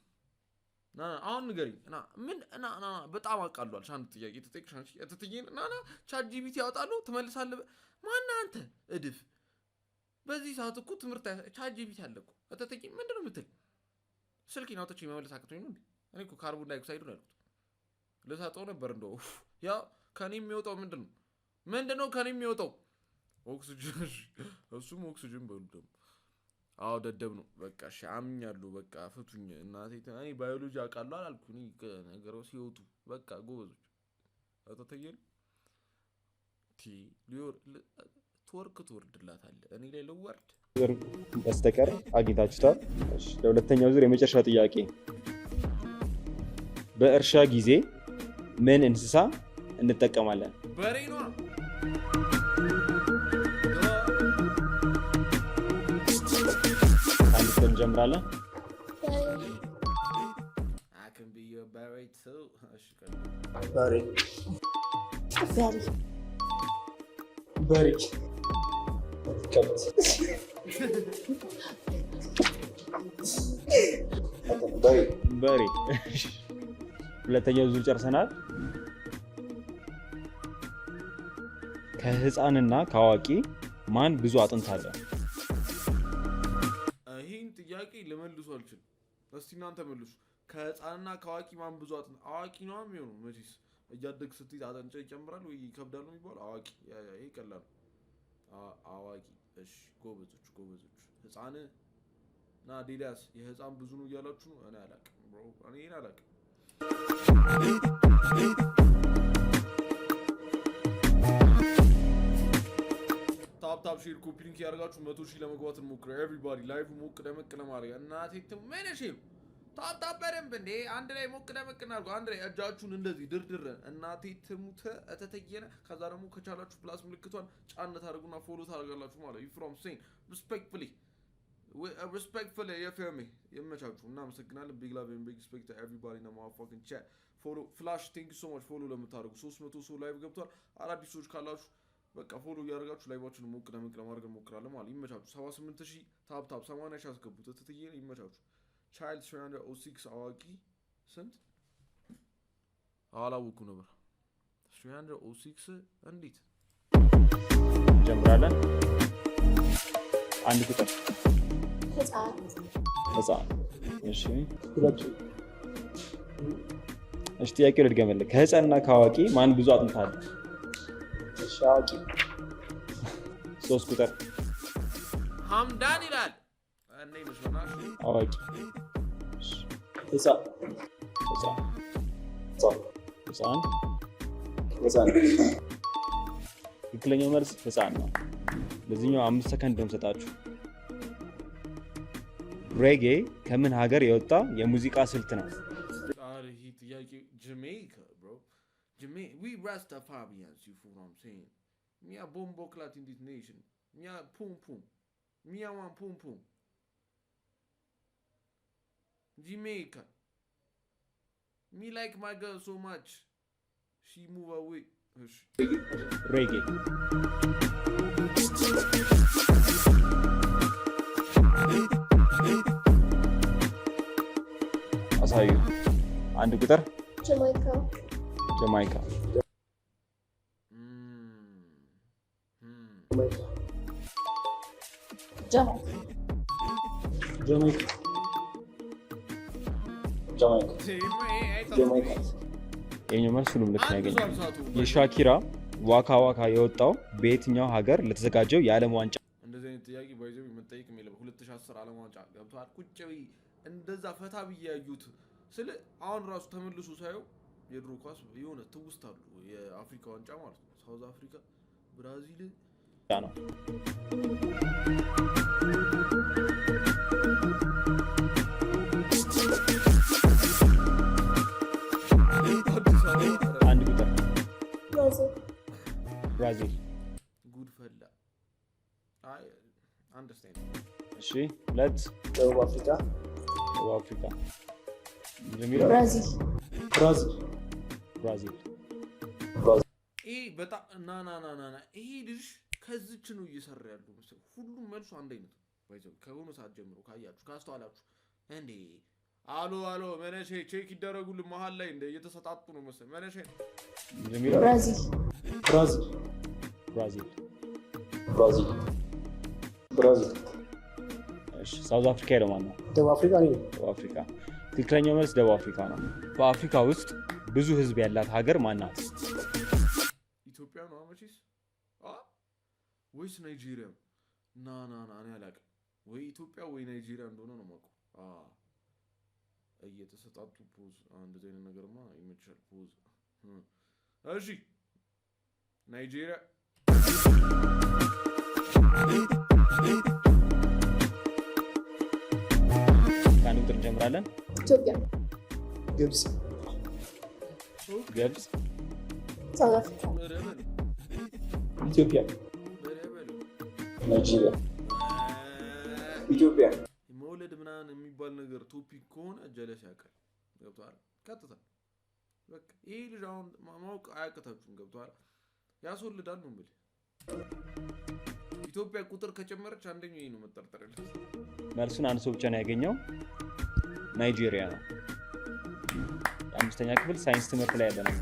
ና ና፣ አሁን ንገሪኝ። ና ምን ና ና ና፣ በጣም አቃሏል። አንድ ጥያቄ ተጠይቅሽ አንቺ እትትዬን ና ና፣ ChatGPT ያወጣለሁ ትመልሳለህ። ማነህ አንተ እድፍ? በዚህ ሰዓት እኮ ትምህርት ChatGPT አለ እኮ። እትትዬ ምንድን ነው የምትል? ስልኬን አውጥቼ መመለስ አቅቶኝ ነው እንዴ? እኔ እኮ carbon dioxide ነው ያልኩት። ልሰጠው ነበር እንደው። ኡፍ፣ ያ ከኔ የሚወጣው ምንድን ነው? ምንድን ነው ከኔ የሚወጣው? ኦክሲጅን። እሺ፣ እሱም ኦክሲጅን በሉ ደግሞ። አዎ ደደብ ነው። በቃ እሺ አምኛለሁ። በቃ ፍቱኝ እናቴ። እኔ ባዮሎጂ አውቃለሁ አላልኩ። እኔ ነገረው ሲወጡ በቃ ጎበዞች አተተየን ቲ ሊወር ትወርክ ትወርድላታለህ። እኔ ላይ ልወርድ። ቁጥር በስተቀር አግኝታችሁታል። እሺ፣ ለሁለተኛው ዙር የመጨረሻ ጥያቄ፣ በእርሻ ጊዜ ምን እንስሳ እንጠቀማለን? በሬ ነዋ። ቁጥር እንጀምራለን። በሬ። I can be your በሬ too። እሺ ቀጥል። በሬ። በሬ። በሬ። ከብት። በሬ። በሬ። እሺ፣ ሁለተኛው ዙር ጨርሰናል። ከህፃንና ከአዋቂ ማን ብዙ አጥንት አለ? ይህን ጥያቄ ልመልሱ አልችልም። እስቲ እናንተ መልሱ። ከህፃንና ከአዋቂ ማን ብዙ አጥንት? አዋቂ ነው የሚሆነው መቼስ፣ እያደግ ስትሄድ አጥንት ይጨምራል ወይ ይከብዳል ነው የሚባለው። አዋቂ፣ yeah yeah፣ ይሄ ቀላል ነው። አዋቂ። እሺ ጎበዞች ጎበዞች። ህፃን ና ዴዳስ የህፃን ብዙ ነው እያላችሁ ነው። እኔ አላቅም bro፣ እኔ ይሄን አላቅም። Tap tap, share, copy link ያደርጋችሁ 100,000 ለመግባት እንሞክር። Everybody live ሞቅ ደመቅ ለማድረግ እናቴ ምን ሺ tap tap በደንብ እንዴ፣ አንድ ላይ ሞቅ ደመቅ እናድርገው። አንድ ላይ እጃችሁን እንደዚህ ድርድር እናቴ ትሙት እተተየነ። ከዛ ደግሞ ከቻላችሁ plus ምልክቷን ጫን ታደርጉና follow ታደርጋላችሁ ማለት you from saying respectfully respectfully you feel me። ይመቻችሁ። እናመሰግናለን። Big love and big respect everybody in motherfucking chat። Follow ፍላሽ፣ thank you so much follow ለምታደርጉ። 300 ሰው live ገብቷል። አዳዲስ ሰዎች ካላችሁ በቃ follow እያደረጋችሁ live ኣችንን ሞቅ ደመቅ ለማድረግ እንሞክራለን ማለት። ይመቻችሁ። 78 ሺህ tap tap፣ 80 ሺህ አስገቡት። እትትዬ ይመቻችሁ። Child 306፣ አዋቂ ስንት አላወኩም ነበር። 306 እንዴት? እንጀምራለን። አንድ ቁጥር። ህፃን። ህፃን። እሺ። ሁለቱ። እሺ፣ ጥያቄው ልድገምልህ። ከህፃንና ከአዋቂ ማን ብዙ አጥንት አለ? እሺ፣ አዋቂ። ሶስት ቁጥር። ሀምዳን ይላል እኔ መስሎናል። አዋቂ። እሺ። ህፃን። ህፃን። ህፃን። ህፃን። ህፃን። ትክክለኛው መልስ ህፃን ነው። ለዚህኛው 5 ሰከንድ ነው የምሰጣችሁ። ሬጌ ከምን ሀገር የወጣ የሙዚቃ ስልት ነው? ኧረ ይሄ ጥያቄ ጀሜይካ bro፣ we Rastafarians, you feel what I'm saying? Me a bomboclaat in this nation. Me a pum pum. Me a one pum pum. Jamaica. Me like my girl so much. She move away. እሺ። ሬጌ። አሳዩ። አንድ ቁጥር። ጀማይካ። ጀማይካ። ጀማይካ። ጀማይካ። ጀማይካ። ጀማይካ። ጀማይካ። የኛው መልስ ሁሉም ልክ ነው አንድ ያገኘው። ሰው አልሳቱም። የሻኪራ ዋካ ዋካ የወጣው በየትኛው ሀገር ለተዘጋጀው የዓለም ዋንጫ እንደዚህ አይነት ጥያቄ ባይዘው መጠየቅ የለበትም። 2010 ዓለም ዋንጫ ገብቷል። ቁጭ ብዬ እንደዛ ፈታ ብዬ ያዩት ስለ አሁን ራሱ ተመልሶ ሳየው የድሮ ኳስ የሆነ ትውስት አሉ። የአፍሪካ ዋንጫ ማለት ነው። ሳውዝ አፍሪካ፣ ብራዚል። ነው? አዲስ አበባ። አንድ ቁጥር። ብራዚል። ብራዚል። ጉድ ፈላ። አይ understand። እሺ፣ ሁለት። ደቡብ አፍሪካ። ደቡብ አፍሪካ ምንድን ነው የሚለው? ብራዚል። ብራዚል። ብራዚል። ይሄ በጣም ና ና ና ና ና፣ ይሄ ልጅ ከዚች ነው እየሰራ ያለው መሰለኝ። ሁሉም መልሱ አንድ አይነት ነው። By the way ከሆነ ሰዓት ጀምሮ ካያችሁ ካስተዋላችሁ እንዴ አሎ አሎ መነሼ check ይደረጉልን፣ መሀል ላይ እንደ እየተሰጣጡ ነው መሰለኝ መነሼ። ምንድን ነው የሚለው? ብራዚል። ብራዚል። ብራዚል። ብራዚል። ብራዚል። እሺ፣ ሳውዝ አፍሪካ ሄደው ማን ነው? ደቡብ አፍሪካ እኔ ነኝ። ደቡብ አፍሪካ። ትክክለኛው መልስ ደቡብ አፍሪካ ነው። በአፍሪካ ውስጥ ብዙ ህዝብ ያላት ሀገር ማን ናት? ኢትዮጵያ ነው መቼስ አ ወይስ ናይጄሪያ? ና ና ና፣ እኔ አላውቅም። ወይ ኢትዮጵያ ወይ ናይጄሪያ እንደሆነ ነው የማውቀው። አ እየተሰጣጡ pause። እንደዚህ አይነት ነገርማ ይመቻል። Pause። እሺ፣ ናይጄሪያ። ከአንድ ቁጥር እንጀምራለን። ኢትዮጵያ። ግብፅ። ግብፅ። ሳውዝ አፍሪካ። ኧረ በለው። ኢትዮጵያ። ኧረ በለው። ናይጄሪያ። ኢትዮጵያ። መውለድ መውለድ ምናምን የሚባል ነገር topic ከሆነ ጀለስ ያውቃል። ገብቶሃል? ቀጥታ በቃ ይሄ ልጅ አሁን ማወቅ አያቅታችሁም። ገብቶሃል? ያስወልዳል ነው የምልህ። ኢትዮጵያ ቁጥር ከጨመረች አንደኛው ይሄ ነው መጠርጠር ያለበት። መልሱን አንድ ሰው ብቻ ነው ያገኘው፣ ናይጄሪያ ነው። የአምስተኛ ክፍል ሳይንስ ትምህርት ላይ ያለ ነው።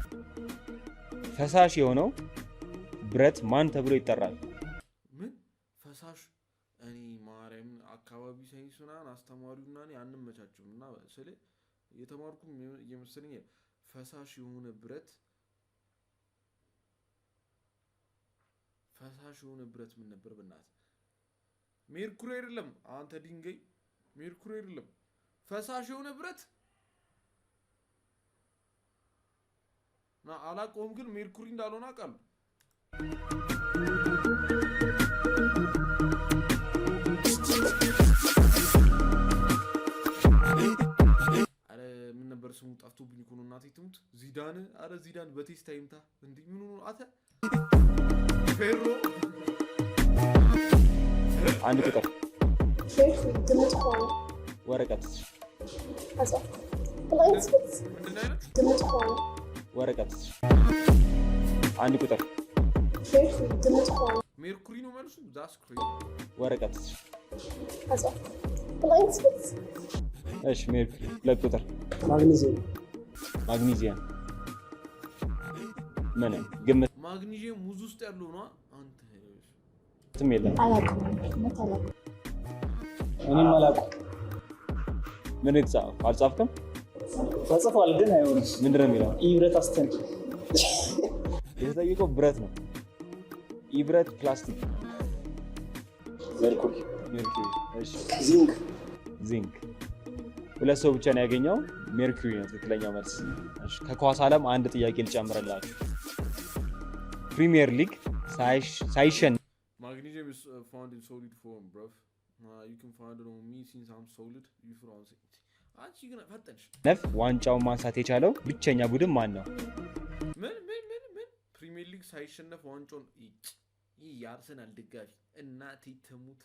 ፈሳሽ የሆነው ብረት ማን ተብሎ ይጠራል? ምን ፈሳሽ? እኔ ማርያምን አካባቢ ሳይንስ ምናምን አስተማሪውና እኔ አንመቻችም እና ስለ የተማርኩም እየመሰለኝ ፈሳሽ የሆነ ብረት፣ ፈሳሽ የሆነ ብረት ምን ነበር? በእናትህ ሜርኩሪ አይደለም፣ አንተ ድንጋይ፣ ሜርኩሪ አይደለም። ፈሳሽ የሆነ ብረት ና አላውቀውም፣ ግን ሜርኩሪ እንዳልሆነ አውቃለሁ። አረ ምን ነበር ስሙ? ጠፍቶብኝ እኮ ነው። እናቴ ትሙት ዚዳን። አረ ዚዳን በቴስታ ይምታ። እንዲህ ምን ሆኖ አተ ፌሮ። አንድ ቁጥር። ሜርኩሪ ግምት ከሆነ። ወረቀት። አልጻፍኩም። Blank space። ምንድን ነው ያለችው? ግምት ከሆነ። ወረቀት። አንድ ቁጥር። ሜርኩሪ ግምት ከሆነ። ሜርኩሪ ነው መልሱ። That's crazy. ወረቀት። አልጻፍኩም። Blank space. እሺ፣ ሜርኩሪ። ሁለት ቁጥር። ማግኔዚየም። ማግኒዚየም ምንም ግምትም ማግኒዥየም ሙዝ ውስጥ ያለው ነው አንተ። የለም። አላውቅም፣ እውነት አላውቅም። እኔም አላውቅም። ምን የተጻፈው? አልጻፍክም? ተጽፏል ግን አይሆንም። ምንድን ነው የሚለው? ኢብረት አስተን። የተጠየቀው ብረት ነው። ኢብረት ፕላስቲክ። ሜርኩሪ። ሜርኩሪ። እሺ። ዚንክ። ዚንክ። ሁለት ሰው ብቻ ነው ያገኘው። ሜርኩሪ ነው ትክክለኛው መልስ። እሺ፣ ከኳስ ዓለም አንድ ጥያቄ ልጨምርላችሁ። ፕሪሚየር ሊግ ሳይሸነፍ Magnesium is found in solid form, bruv. You can find it on me since I'm solid. You feel what I'm saying? አንቺ ግን ፈጠንሽ። ዋንጫውን ማንሳት የቻለው ብቸኛ ቡድን ማን ነው? ምን ምን ምን ምን? ፕሪሚየር ሊግ ሳይሸነፍ ዋንጫውን? ይህ የአርሰናል ደጋፊ እናቴ ትሙት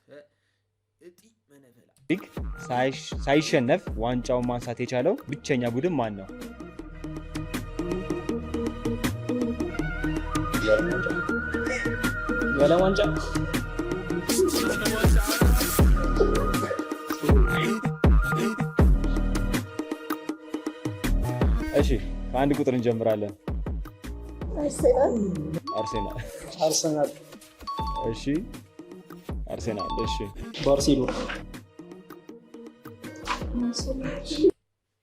እጢ መነፈላ። ሊግ ሳይሸነፍ ዋንጫውን ማንሳት የቻለው ብቸኛ ቡድን ማን ነው? የዓለም ዋንጫ። እሺ፣ ከአንድ ቁጥር እንጀምራለን። አርሴናል። አርሴናል። አርሰናል። እሺ፣ አርሴናል። እሺ። ባርሴሎና።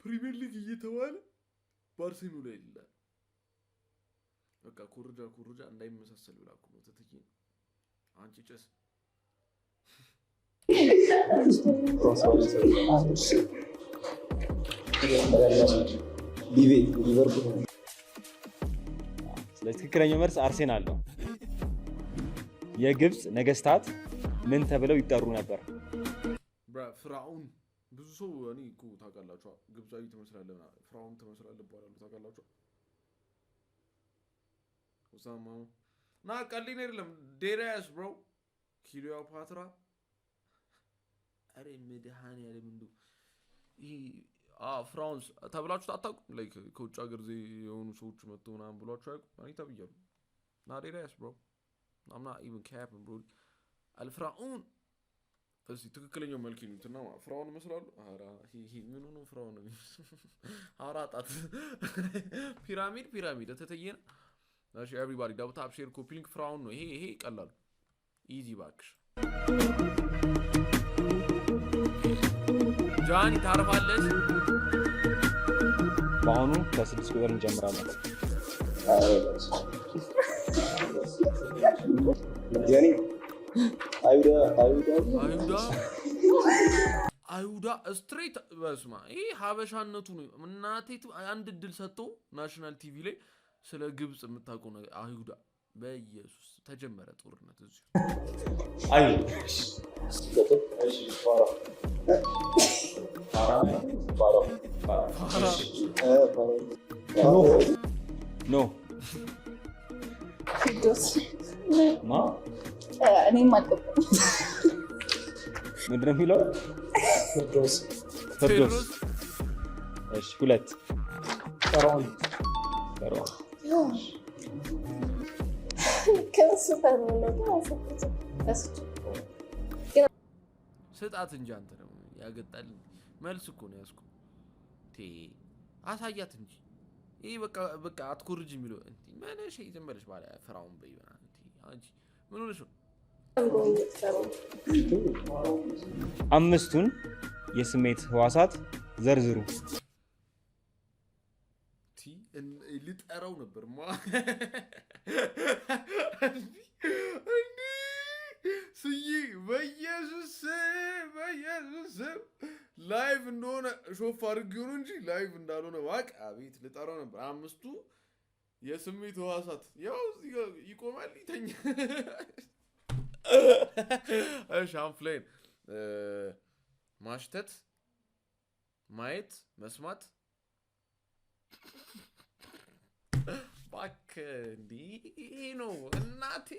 ፕሪሚየር ሊግ እየተባለ ባርሴሎና ይላል። በቃ ኮርጃ ኮርጃ እንዳይመሳሰል ብላ እኮ ነው። ትትዬ ነው አንቺ ጭስ። ሊቬ ሊቨርፑል። ስለዚህ ትክክለኛው መልስ አርሴናል ነው። የግብፅ ነገስታት ምን ተብለው ይጠሩ ነበር? Bruh፣ ፍራውን። ብዙ ሰው እኔ እኮ ታውቃላችሁ ግብፃዊ ትመስላለህ ምናምን፣ ፍራውን ትመስላለህ ይባላሉ። ታውቃላችሁ ኦሳማ ና ቀልድ አይደለም። Deadass, bro. ክሊዮፓትራ። አረ መድኃኒዓለም እንደው ይሄ ፍራውንስ ተብላችሁ አታውቁም? Like ከውጭ ሀገር የሆኑ ሰዎች መጥቶ ምናምን ብሏችሁ አያውቁም? እኔ ተብያለሁ። ና deadass, bro, I'm not even capping, bro. አልፍራውን እስቲ ትክክለኛው መልክ ይሉትና ፍራውን ይመስላሉ። ኧረ ይሄ ምን ሆኖ ፍራውን ነው የሚመስለው? አውራ ጣት ፒራሚድ ፒራሚድ ተተየነ። እሺ everybody, double tap, share, copy link። ፍራውን ነው ይሄ። ይሄ ቀላሉ easy ባክሽ። ጃኒ ታርፋለች። በአሁኑ ከስድስት ቁጥር እንጀምራለን። የኔ አይሁዳ አይሁዳ። አይሁዳ አይሁዳ straight። በስማ ይሄ ሀበሻነቱ ነው። እናቴ አንድ እድል ሰጥቶ national TV ላይ ስለ ግብፅ የምታውቀው ነገር አይሁዳ። በኢየሱስ ተጀመረ ጦርነት እዚሁ። አይ። እሺ፣ ፋራ ፋራ ፋራ። ፋራ። ኖ። ፊርዶስ። ማ? እኔም አልገባኝም። ምንድን ነው የሚለው? ቴዎድሮስ። ቴዎድሮስ። እሺ፣ ሁለት። ፈርዖን። ፈርዖን። ከእሱ ፈርዖን ነው ግን አልሰጡትም። ረስቼው። ስጣት እንጂ አንተ ደግሞ ያገጣል። መልስ እኮ ነው ያዝኩ። ቴ አሳያት እንጂ ይህ በቃ በቃ አትኮርጅ የሚለው እንዲ ምን? እሺ፣ ዝም በለሽ ባለ ፍራውን በይ ምናምን። እንዲ አንቺ ምን ሆነሽ ነው? I'm going with ፈርዖን። አምስቱን የስሜት ህዋሳት ዘርዝሩ። ቲ ልጠራው ነበር ማ እንዲ ስዬ፣ በኢየሱስ ስም፣ በኢየሱስ ስም፣ live እንደሆነ ሾፍ አድርጌው ነው እንጂ live እንዳልሆነ ባቅ አቤት ልጠራው ነበር። አምስቱ የስሜት ህዋሳት ያው እዚህ ጋር ይቆማል፣ ይተኛል። እሺ፣ I'm playing። ማሽተት፣ ማየት፣ መስማት። እባክህ እንዲህ ይሄ ነው እናቴ፣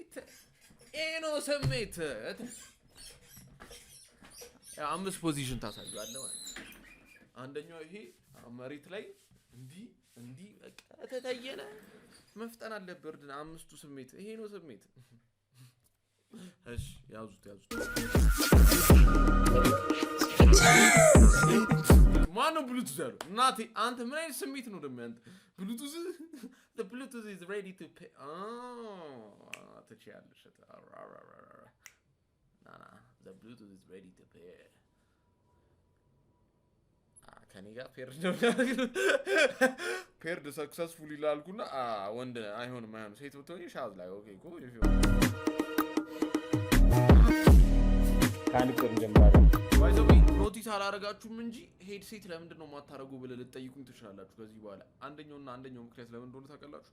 ይሄ ነው ስሜት። ያው አምስት position ታሳየዋለህ ማለት ነው። አንደኛው ይሄ መሬት ላይ እንዲህ እንዲህ በቃ ተተየነ መፍጠን አለብህ። እርድን አምስቱ ስሜት ይሄ ነው ስሜት። እሺ፣ ያዙት ያዙት። ማነው ብሉቱዝ ያለው? እናቴ አንተ ምን አይነት ስሜት ነው ደግሞ ያንተ? Bluetooth, the Bluetooth is ready to pay። ትችያለሽ። ና ና፣ the Bluetooth is ready to pair። ከኔ ጋር paired ነው፣ paired successful ይላልኩና ወንድ አይሆንም አይሆንም። ሴት ብትሆኝ ሻዝ ላይ okay ኮ። ከአንድ ቁጥር እንጀምራለን። By the way, notice አላረጋችሁም እንጂ headset ለምንድን ነው የማታረጉ ብለህ ልትጠይቁኝ ትችላላችሁ። ከዚህ በኋላ አንደኛውና አንደኛው ምክንያት ለምን እንደሆነ ታውቃላችሁ?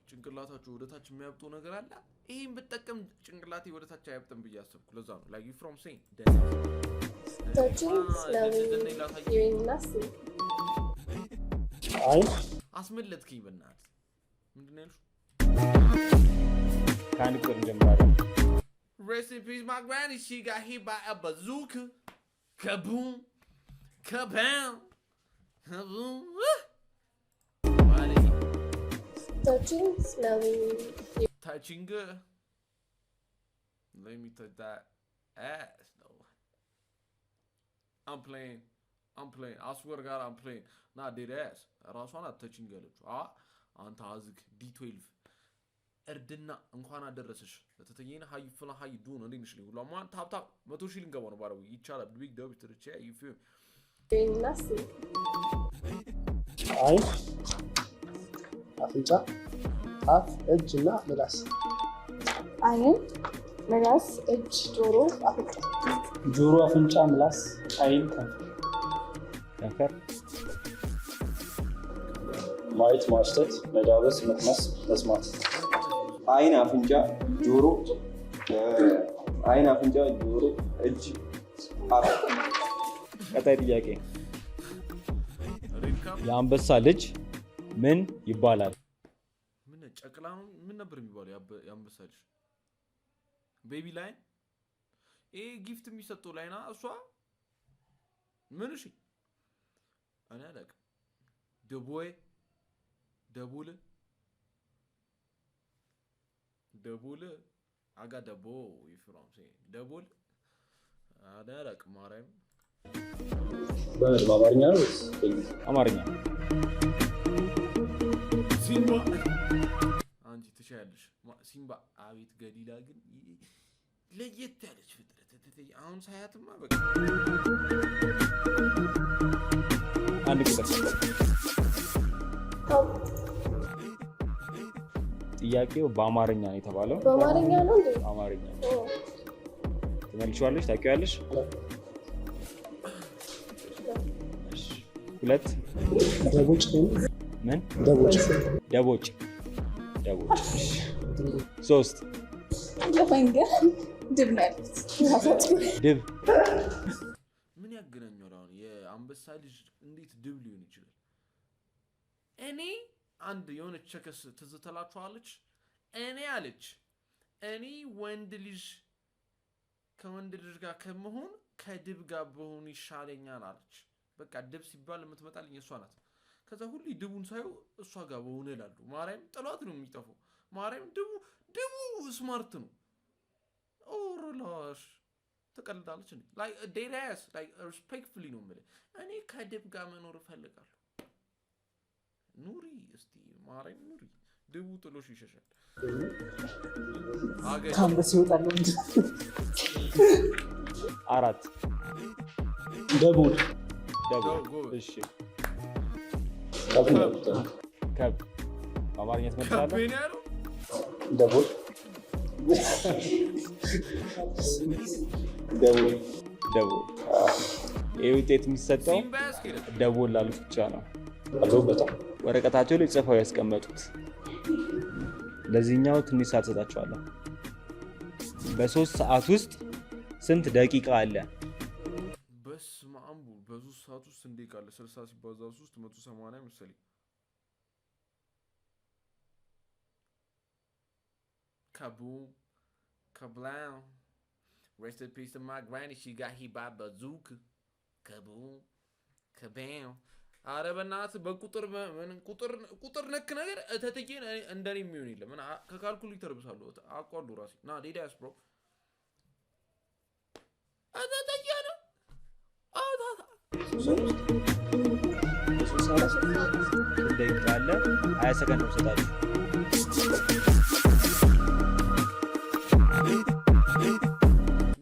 ጭንቅላታችሁ ወደ ታች የሚያብጠው ነገር አለ። ይሄን ብጠቀም ጭንቅላቴ ወደ ታች አያብጥም ብዬ አሰብኩ። ለዛ ነው like you from saying Touching, smelling, hearing እና seeing። አይን። አስመለጥክኝ። በእናትህ ምንድን ነው ያልሽው? ከአንድ ቁጥር እንጀምራለን። Rest in peace, my granny. She got hit by a bazooka. Kaboom. Kaboom. Kaboom. Wale. Touching, smelling, Touching good. Let me touch that ass though. I'm playing. I'm playing. I swear to God, I'm playing. Not dead ass. ራሷን touching ያለችው። አ አንተ አዝግ ዲ12 እርድና እንኳን አደረሰሽ። ተተየነ how you feeling? How you doing? እንዴት ነሽ? ሁሉ አማን? Tap tap፣ 100,000 ልንገባ ነው። ባረው ይቻላል። Big W to the chat, you feel me? Hearing እና seeing። አይን፣ አፍንጫ፣ አፍ፣ እጅ እና ምላስ። አይን፣ ምላስ፣ እጅ፣ ጆሮ፣ አፍንጫ። ጆሮ፣ አፍንጫ፣ ምላስ፣ አይን፣ ከንፈር። ከንፈር። ማየት፣ ማሽተት፣ መዳበስ፣ መቅመስ፣ መስማት። አይን፣ አፍንጫ፣ ጆሮ፣ አይን፣ አፍንጫ፣ ጆሮ፣ እጅ፣ አፍ። ቀጣይ ጥያቄ። Red cup። የአንበሳ ልጅ ምን ይባላል? ምን ጨቅላ ነው? ምን ነበር የሚባለው? የአንበሳ ልጅ baby lion። ይሄ gift የሚሰጠው ላይና እሷ ምን? እሺ፣ እኔ አላውቅም። ደቦይ፣ ደቦል፣ ደቦል አጋ ደቦ ይፍራም ደቦል፣ እኔ አላውቅም። ማርያም። በምን በአማርኛ ነው ወይስ በእንግሊዝኛ? አማርኛ። ሲምባ፣ አንቺ ትችያለሽ። ሲምባ አቤት ገሊላ ግን ለየት ያለች ፍጥረት። አሁን ሳያትማ በቃ። አንድ ቁጥር። Top። ጥያቄው በአማርኛ ነው የተባለው። በአማርኛ ነው እንዴ? አማርኛ። ኦ። ትመልሺዋለሽ? ታውቂዋለሽ? እሺ። ሁለት። ደቦጭ። ምን? ደቦጭ። ደቦጭ፣ ደቦጭ። እሺ። ሶስት። ገባኝ ግን ድብ ነው ያልኩት። ድብ። ምን ያገናኘዋል? አሁን የአንበሳ ልጅ እንዴት ድብ ሊሆን ይችላል? እኔ አንድ የሆነች ቸከስ ትዝ ትላችኋለች። እኔ አለች፣ እኔ ወንድ ልጅ ከወንድ ልጅ ጋር ከመሆን ከድብ ጋር በሆኑ ይሻለኛል አለች። በቃ ድብ ሲባል የምትመጣልኝ እሷ ናት። ከዛ ሁሌ ድቡን ሳየው እሷ ጋር በሆነ እላለሁ። ማርያም ጥሏት ነው የሚጠፋው። ማርያም ድቡ smart ነው። ኦሮላሽ ትቀልዳለች እንዴ? Like deadass, like respectfully ነው የምልህ። እኔ ከድብ ጋር መኖር እፈልጋለሁ። ኑሪ እስቲ ማርያም ኑሪ። ድቡ ጥሎሽ ይሸሻል። አገጭ። ከአንበሳ ይወጣል እንጂ። አራት። ደቦል። ደቦል። ጎበዝ። እሺ። ከብ ነው ያልኩት። ከብ በአማርኛ ትመልሳለህ? ከቤ ነው ያለው። ደቦል፣ ደቦል። ደቦል። ይህ ውጤት የሚሰጠው ሲምባ ያስኬዳል። ደቦል ላሉት ብቻ ነው። አለሁበታል። ወረቀታቸው ላይ ጽፈው ያስቀመጡት። ለዚህኛው ትንሽ ሰዓት ሰጣቸዋለሁ። በ3 ሰዓት ውስጥ ስንት ደቂቃ አለ? በስመ አብ፣ በ3 ሰዓት ውስጥ እንዴ ቃለ 60 ሲባዛ 3 180 መሰለኝ። Kaboom, kablam. Rest in peace to my granny. She got hit by bazooka. Kaboom, kabam. አረ በእናትህ በቁጥር ምን ቁጥር ነክ ነገር እተትዬን እንደኔ የሚሆን የለም። ምን ከካልኩሌተር ብሳለሁ አውቀዋለሁ ራሴ። ና deadass bro፣ እተትዬ ነው። ስንት ደቂቃ አለ? 20 ሰከንድ ነው የምሰጣችሁ።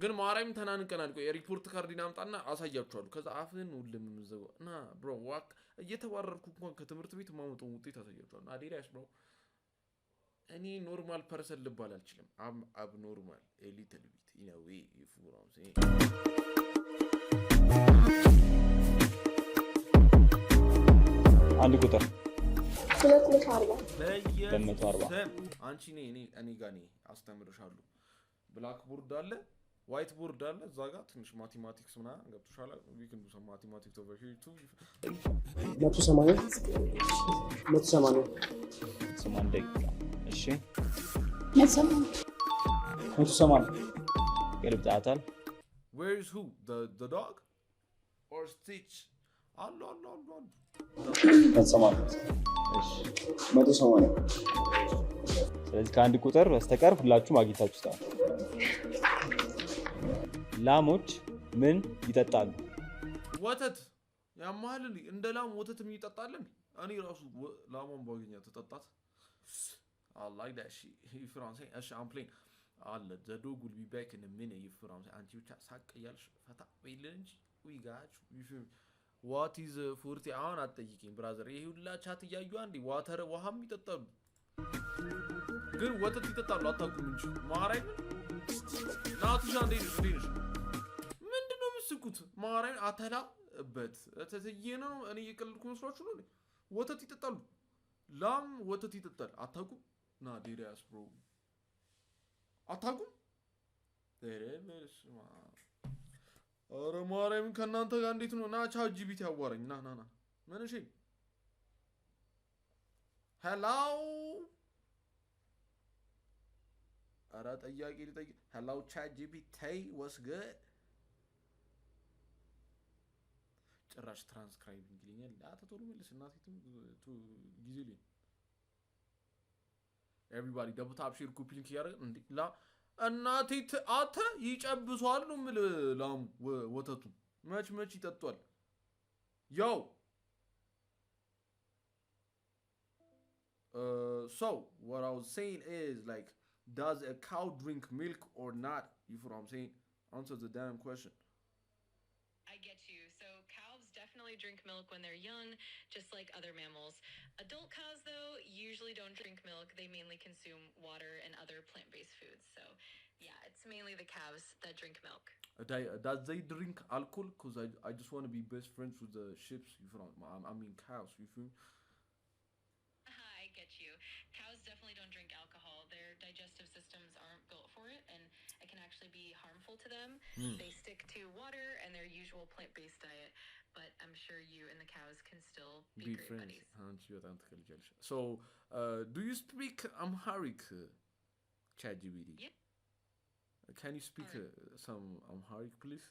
ግን ማርያም ተናንቀናል። ቆይ የ report card አምጣና አሳያችኋለሁ። ከዛ አፍህን ሁሉም የምዘጋው nah bro፣ ዋክ እየተባረርኩ እንኳን ከትምህርት ቤት የማመጣውን ውጤት አሳያችኋለሁ። Nah, deadass bro፣ እኔ normal person ልባል አልችልም። I'm abnormal a little bit in a way, if you know what I'm saying. አንድ ቁጥር። 240። 240። በየስም አንቺ እኔ ጋር ነይ አስተምርሻለሁ። Blackboard አለ፣ white board አለ እዛ ጋር ትንሽ mathematics ምናምን ገብቶሻል። We can do some mathematics over here too. 180፣ 180። 80 ደቂቃ። እሺ። 180። 180። ገልብጣታል። Where is who? The dog or Stitch? አሉ አሉ አሉ አሉ። 180። እሺ። 180። ስለዚህ ከአንድ ቁጥር በስተቀር ሁላችሁም አግኝታችሁታል። ላሞች ምን ይጠጣሉ? ወተት ያማል እንዴ? እንደ ላም ወተት የሚጠጣለን? እኔ ራሱ ላሟን ባገኛ ተጠጣት። I like that shit. You feel what I'm saying? እሺ I'm playing. አለ the dog will be back in a minute. You feel what I'm saying? አንቺ ብቻ ሳቅ እያልሽ ፈታ በይልን እንጂ we got you. You feel me? What is 40? አሁን አትጠይቂኝ brother። ይሄ ሁላ chat እያዩ አንዴ water ውሃም ይጠጣሉ፣ ግን ወተት ይጠጣሉ። አታውቁም እንጂ ማርያምን። ናትሻ እንዴት ነሽ? እንዴት ነሽ? ምንድን ነው የምትስቁት? ማርያምን አተላ እበት እተትዬ ነው። እኔ እየቀለድኩ መስሏችሁ ነው እንዴ? ወተት ይጠጣሉ። ላም ወተት ይጠጣል። አታውቁም? Nah, deadass bro፣ አታውቁም? ኧረ በስመ አብ። ኧረ ማርያምን ከእናንተ ጋር እንዴት ነው? ና ChatGPT ያዋራኝ። ና ና ና። ምን? እሺ፣ hello። ኧረ ጠያቂ ልጠይቅ። Hello ChatGPT, what's good? ጭራሽ ትራንስክራይብ ይለኛል። አተ ቶሎ መልስ እናቴ ጊዜ ላይ። Everybody double tap, share, copy link እያደረገ እንዴ ላ እናቴ አተ ይጨብሷል ነው የምልህ። ላሙ ወተቱ መች መች ይጠጧል? ያው so what I was saying is, like, does a cow drink milk or not? You feel what I'm saying? Answer the damn question. I get you. So cows definitely drink milk when they're young, just like other mammals. Adult cows, though, usually don't drink milk. They mainly consume water and other plant-based foods. So, yeah, it's mainly the calves that drink milk. Does they drink alcohol? 'Cause I just want to be best friends with the ships. You feel what I mean, cows. You feel me? I get you. Cows definitely don't drink alcohol. Their digestive systems aren't built for it, and it can actually be harmful to them. They stick to water and their usual plant-based diet, but I'm sure you and the cows can still be Be great friends. Buddies. አንቺ በጣም ትቀልጃለሽ። So, do you speak Amharic, ChatGPT? Yeah. Can you speak some Amharic, please?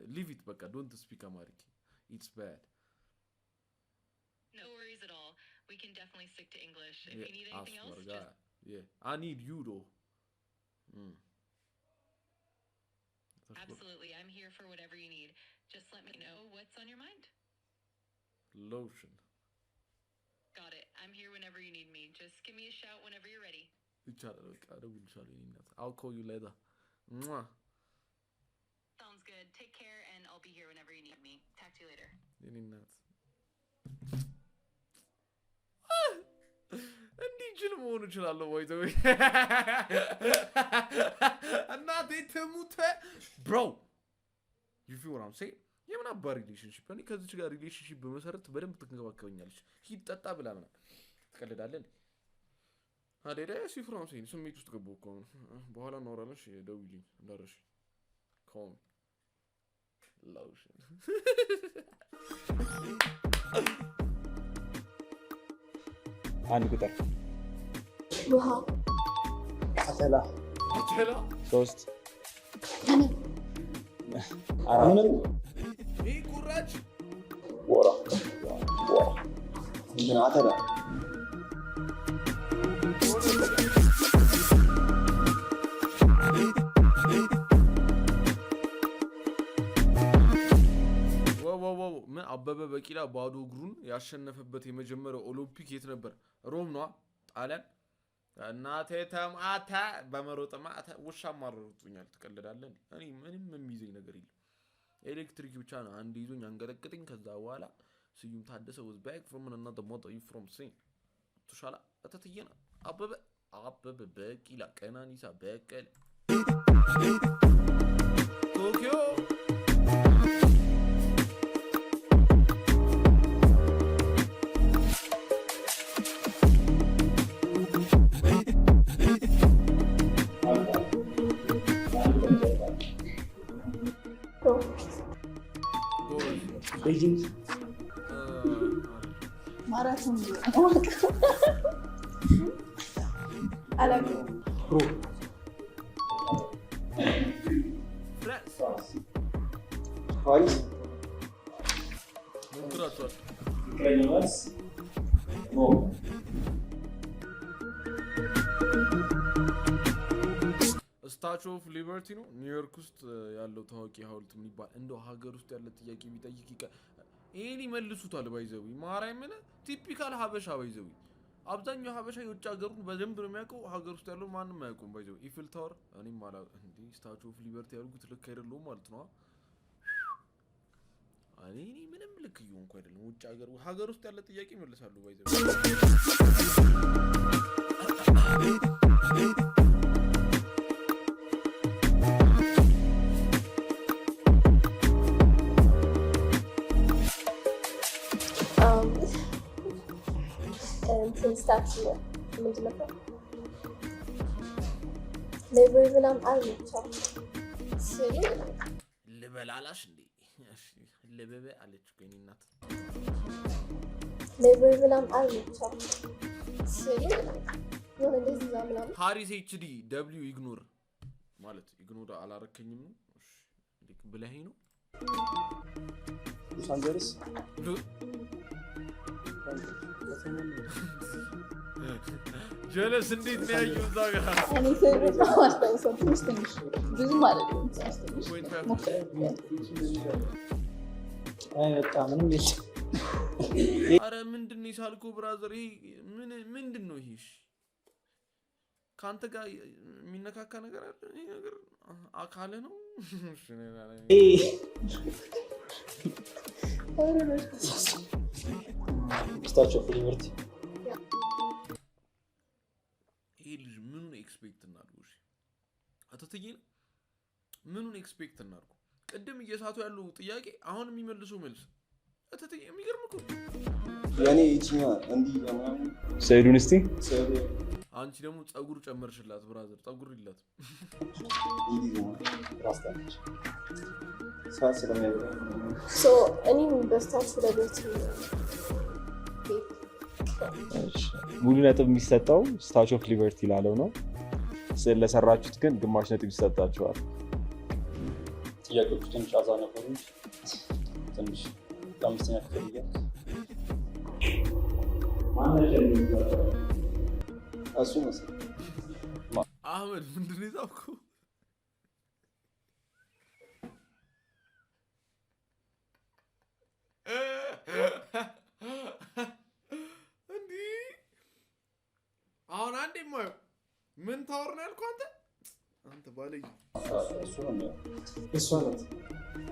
Leave it በቃ don't speak Amharic, it's bad. No worries at all. We can definitely stick to English. If you need anything else, just I need you though. Absolutely. I'm here for whatever you need. Just let me know what's on your mind. Lotion. Got it. I'm here whenever you need me. Just give me a shout whenever you're ready. ይቻላል። በቃ እደውልልሻለሁ የእኔ እናት። I'll call you later. Sounds good. Take care, and I'll be here whenever you need me. Talk to you later. የእኔ እናት እንዲህ ጅል መሆን እችላለሁ። By the way እናቴ ትሙተ bro, you feel what I'm saying? የምን አባ relationship? እኔ ከዚች ጋር relationship በመሰረት በደንብ ትንከባከበኛለች። ሂድ ጠጣ ብላ ምናምን ትቀልዳለህ እንዴ? አዴዳ see what I'm saying? ስሜት ውስጥ ገባሁ እኮ አሁን። በኋላ እናወራለን። እሺ፣ ደውይልኝ እንዳትረሺ። Call me. Lotion. አንድ ቁጥር። ውሃ። አተላ። አተላ። ሶስት፣ አራት። ምንም። ይህ ቁራጭ። ወራ ወራ እንትን አተላ። Wow፣ ምን? አበበ ቢቂላ ባዶ እግሩን ያሸነፈበት የመጀመሪያው ኦሎምፒክ የት ነበር? ሮም ነዋ፣ ጣሊያን። እናቴ ተማታ በመሮጥማ ውሻ ማረሩጡኛል። ትቀልዳለህ? እኔ ምንም የሚይዘኝ ነገር የለም። ኤሌክትሪክ ብቻ ነው አንድ ይዞኝ አንቀጠቅጥኝ። ከዛ በኋላ ስዩም ታደሰ was back from another mother, you from saying ቱሻላ እተትየና አበበ ቢቂላ፣ ቀናኒሳ በቀለ፣ ቶኪዮ። ጎበዝ። ቤጂንግ። ማራቶን አላውቅም። ሮም። ፍራንስ። ፓሪስ። ሞክራችኋል። ትክክለኛ መልስ ሮም። Statue of Liberty ነው። ኒውዮርክ ውስጥ ያለው ታዋቂ ሐውልት ምን ይባል? እንደው ሀገር ውስጥ ያለ ጥያቄ ቢጠይቅ ይሄን ይመልሱታል። By the way ማርያምን typical ሀበሻ by the way አብዛኛው ሀበሻ የውጭ ሀገሩን በደንብ ነው የሚያውቀው። ሀገር ውስጥ ያለው ማንም አያውቁም። By the way Eiffel Tower እኔም አላ እንዴ Statue of Liberty ያልኩት ልክ አይደለሁም ማለት ነው። እኔ ምንም ልክ እየሆንኩ አይደለም። ውጭ ሀገር ሀገር ውስጥ ያለ ጥያቄ ይመልሳሉ። By the way እንትን statue ምንድን ነበር? Library ምናምን አሉ ብቻ ስሉ። ልበላላሽ እንዴ? እሺ፣ ልበበ አለች እኮ የእኔ እናት። Library ምናምን አሉ ብቻ ስሉ የሆነ እንደዚህ እዛ ምናምን። ሃሪስ HD W ignore ማለት ignore አላረከኝም ነው። እሺ፣ እንዴ ብለኸኝ ነው? ሎስ አንጀለስ። ጀለስ እንዴት ነው ያየው እዛ ጋር? እኔ ስዕል በጣም አስታውሰው ትንሽ ትንሽ፣ ብዙም አይደለም፣ ትንሽ ትንሽ ሞክሬ። አይ በቃ ምንም የለም። አረ ምንድን ነው የሳልከው brother? ይሄ ምን ምንድን ነው ይሄ? እሺ፣ ከአንተ ጋር የሚነካካ ነገር አለ? ይሄ ነገር አካልህ ነው? እሺ፣ Statue of Liberty። ይሄ ልጅ ምኑን expect እናድርጉ? እሺ አተትዬ ምኑን expect እናድርጉ? ቅድም እየሳቱ ያሉ ጥያቄ አሁን የሚመልሱ መልስ እተትዬ የሚገርም እኮ። የኔ ይችኛ እንዲህ ምናምን። ስዕሉን እስቲ። ስዕሉ። አንቺ ደግሞ ጸጉር ጨመርሽላት brother፣ ጸጉር ይላት። እንዲህ ነው። ራስታለች። ሰዓት ስለሚያበራ። So እኔም በ Statue Liberty። እሺ፣ ሙሉ ነጥብ የሚሰጠው Statue of Liberty ላለው ነው። ስዕል ለሰራችሁት ግን ግማሽ ነጥብ ይሰጣችኋል። ጥያቄዎቹ ትንሽ አዛ ነበሩ እንጂ ትንሽ ለአምስተኛ ክፍል እያልክ እሱ መሰለኝ። አህመድ ምንድን ነው የጻፍከው? እንዲህ አሁን አንዴ የማየው ምን ታወር ነው ያልከው አንተ? አንተ ባለጌ። እሱ ነው የሚያው። እሷ ናት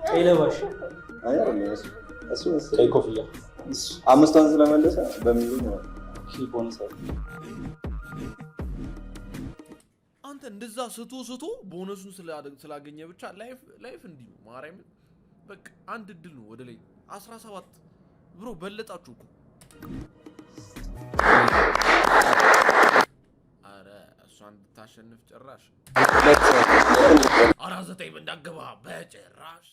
ቀይ ለባሽ። አይ አይደለም፣ እሱ እሱ መሰለኝ። ቀይ ኮፍያ። አምስቷን ስለመለሰ በሚሉ ነው። ሺ ቦነስ አለ። አንተ እንደዛ ስቶ ስቶ ቦነሱን ስላገኘ ብቻ life እንዲህ ነው። ማርያምን በቃ አንድ እድል ነው ወደ ላይ 17 bro በለጣችሁ እኮ። አረ እሷ እንድታሸንፍ ጭራሽ 49 እንዳገባ በጭራሽ።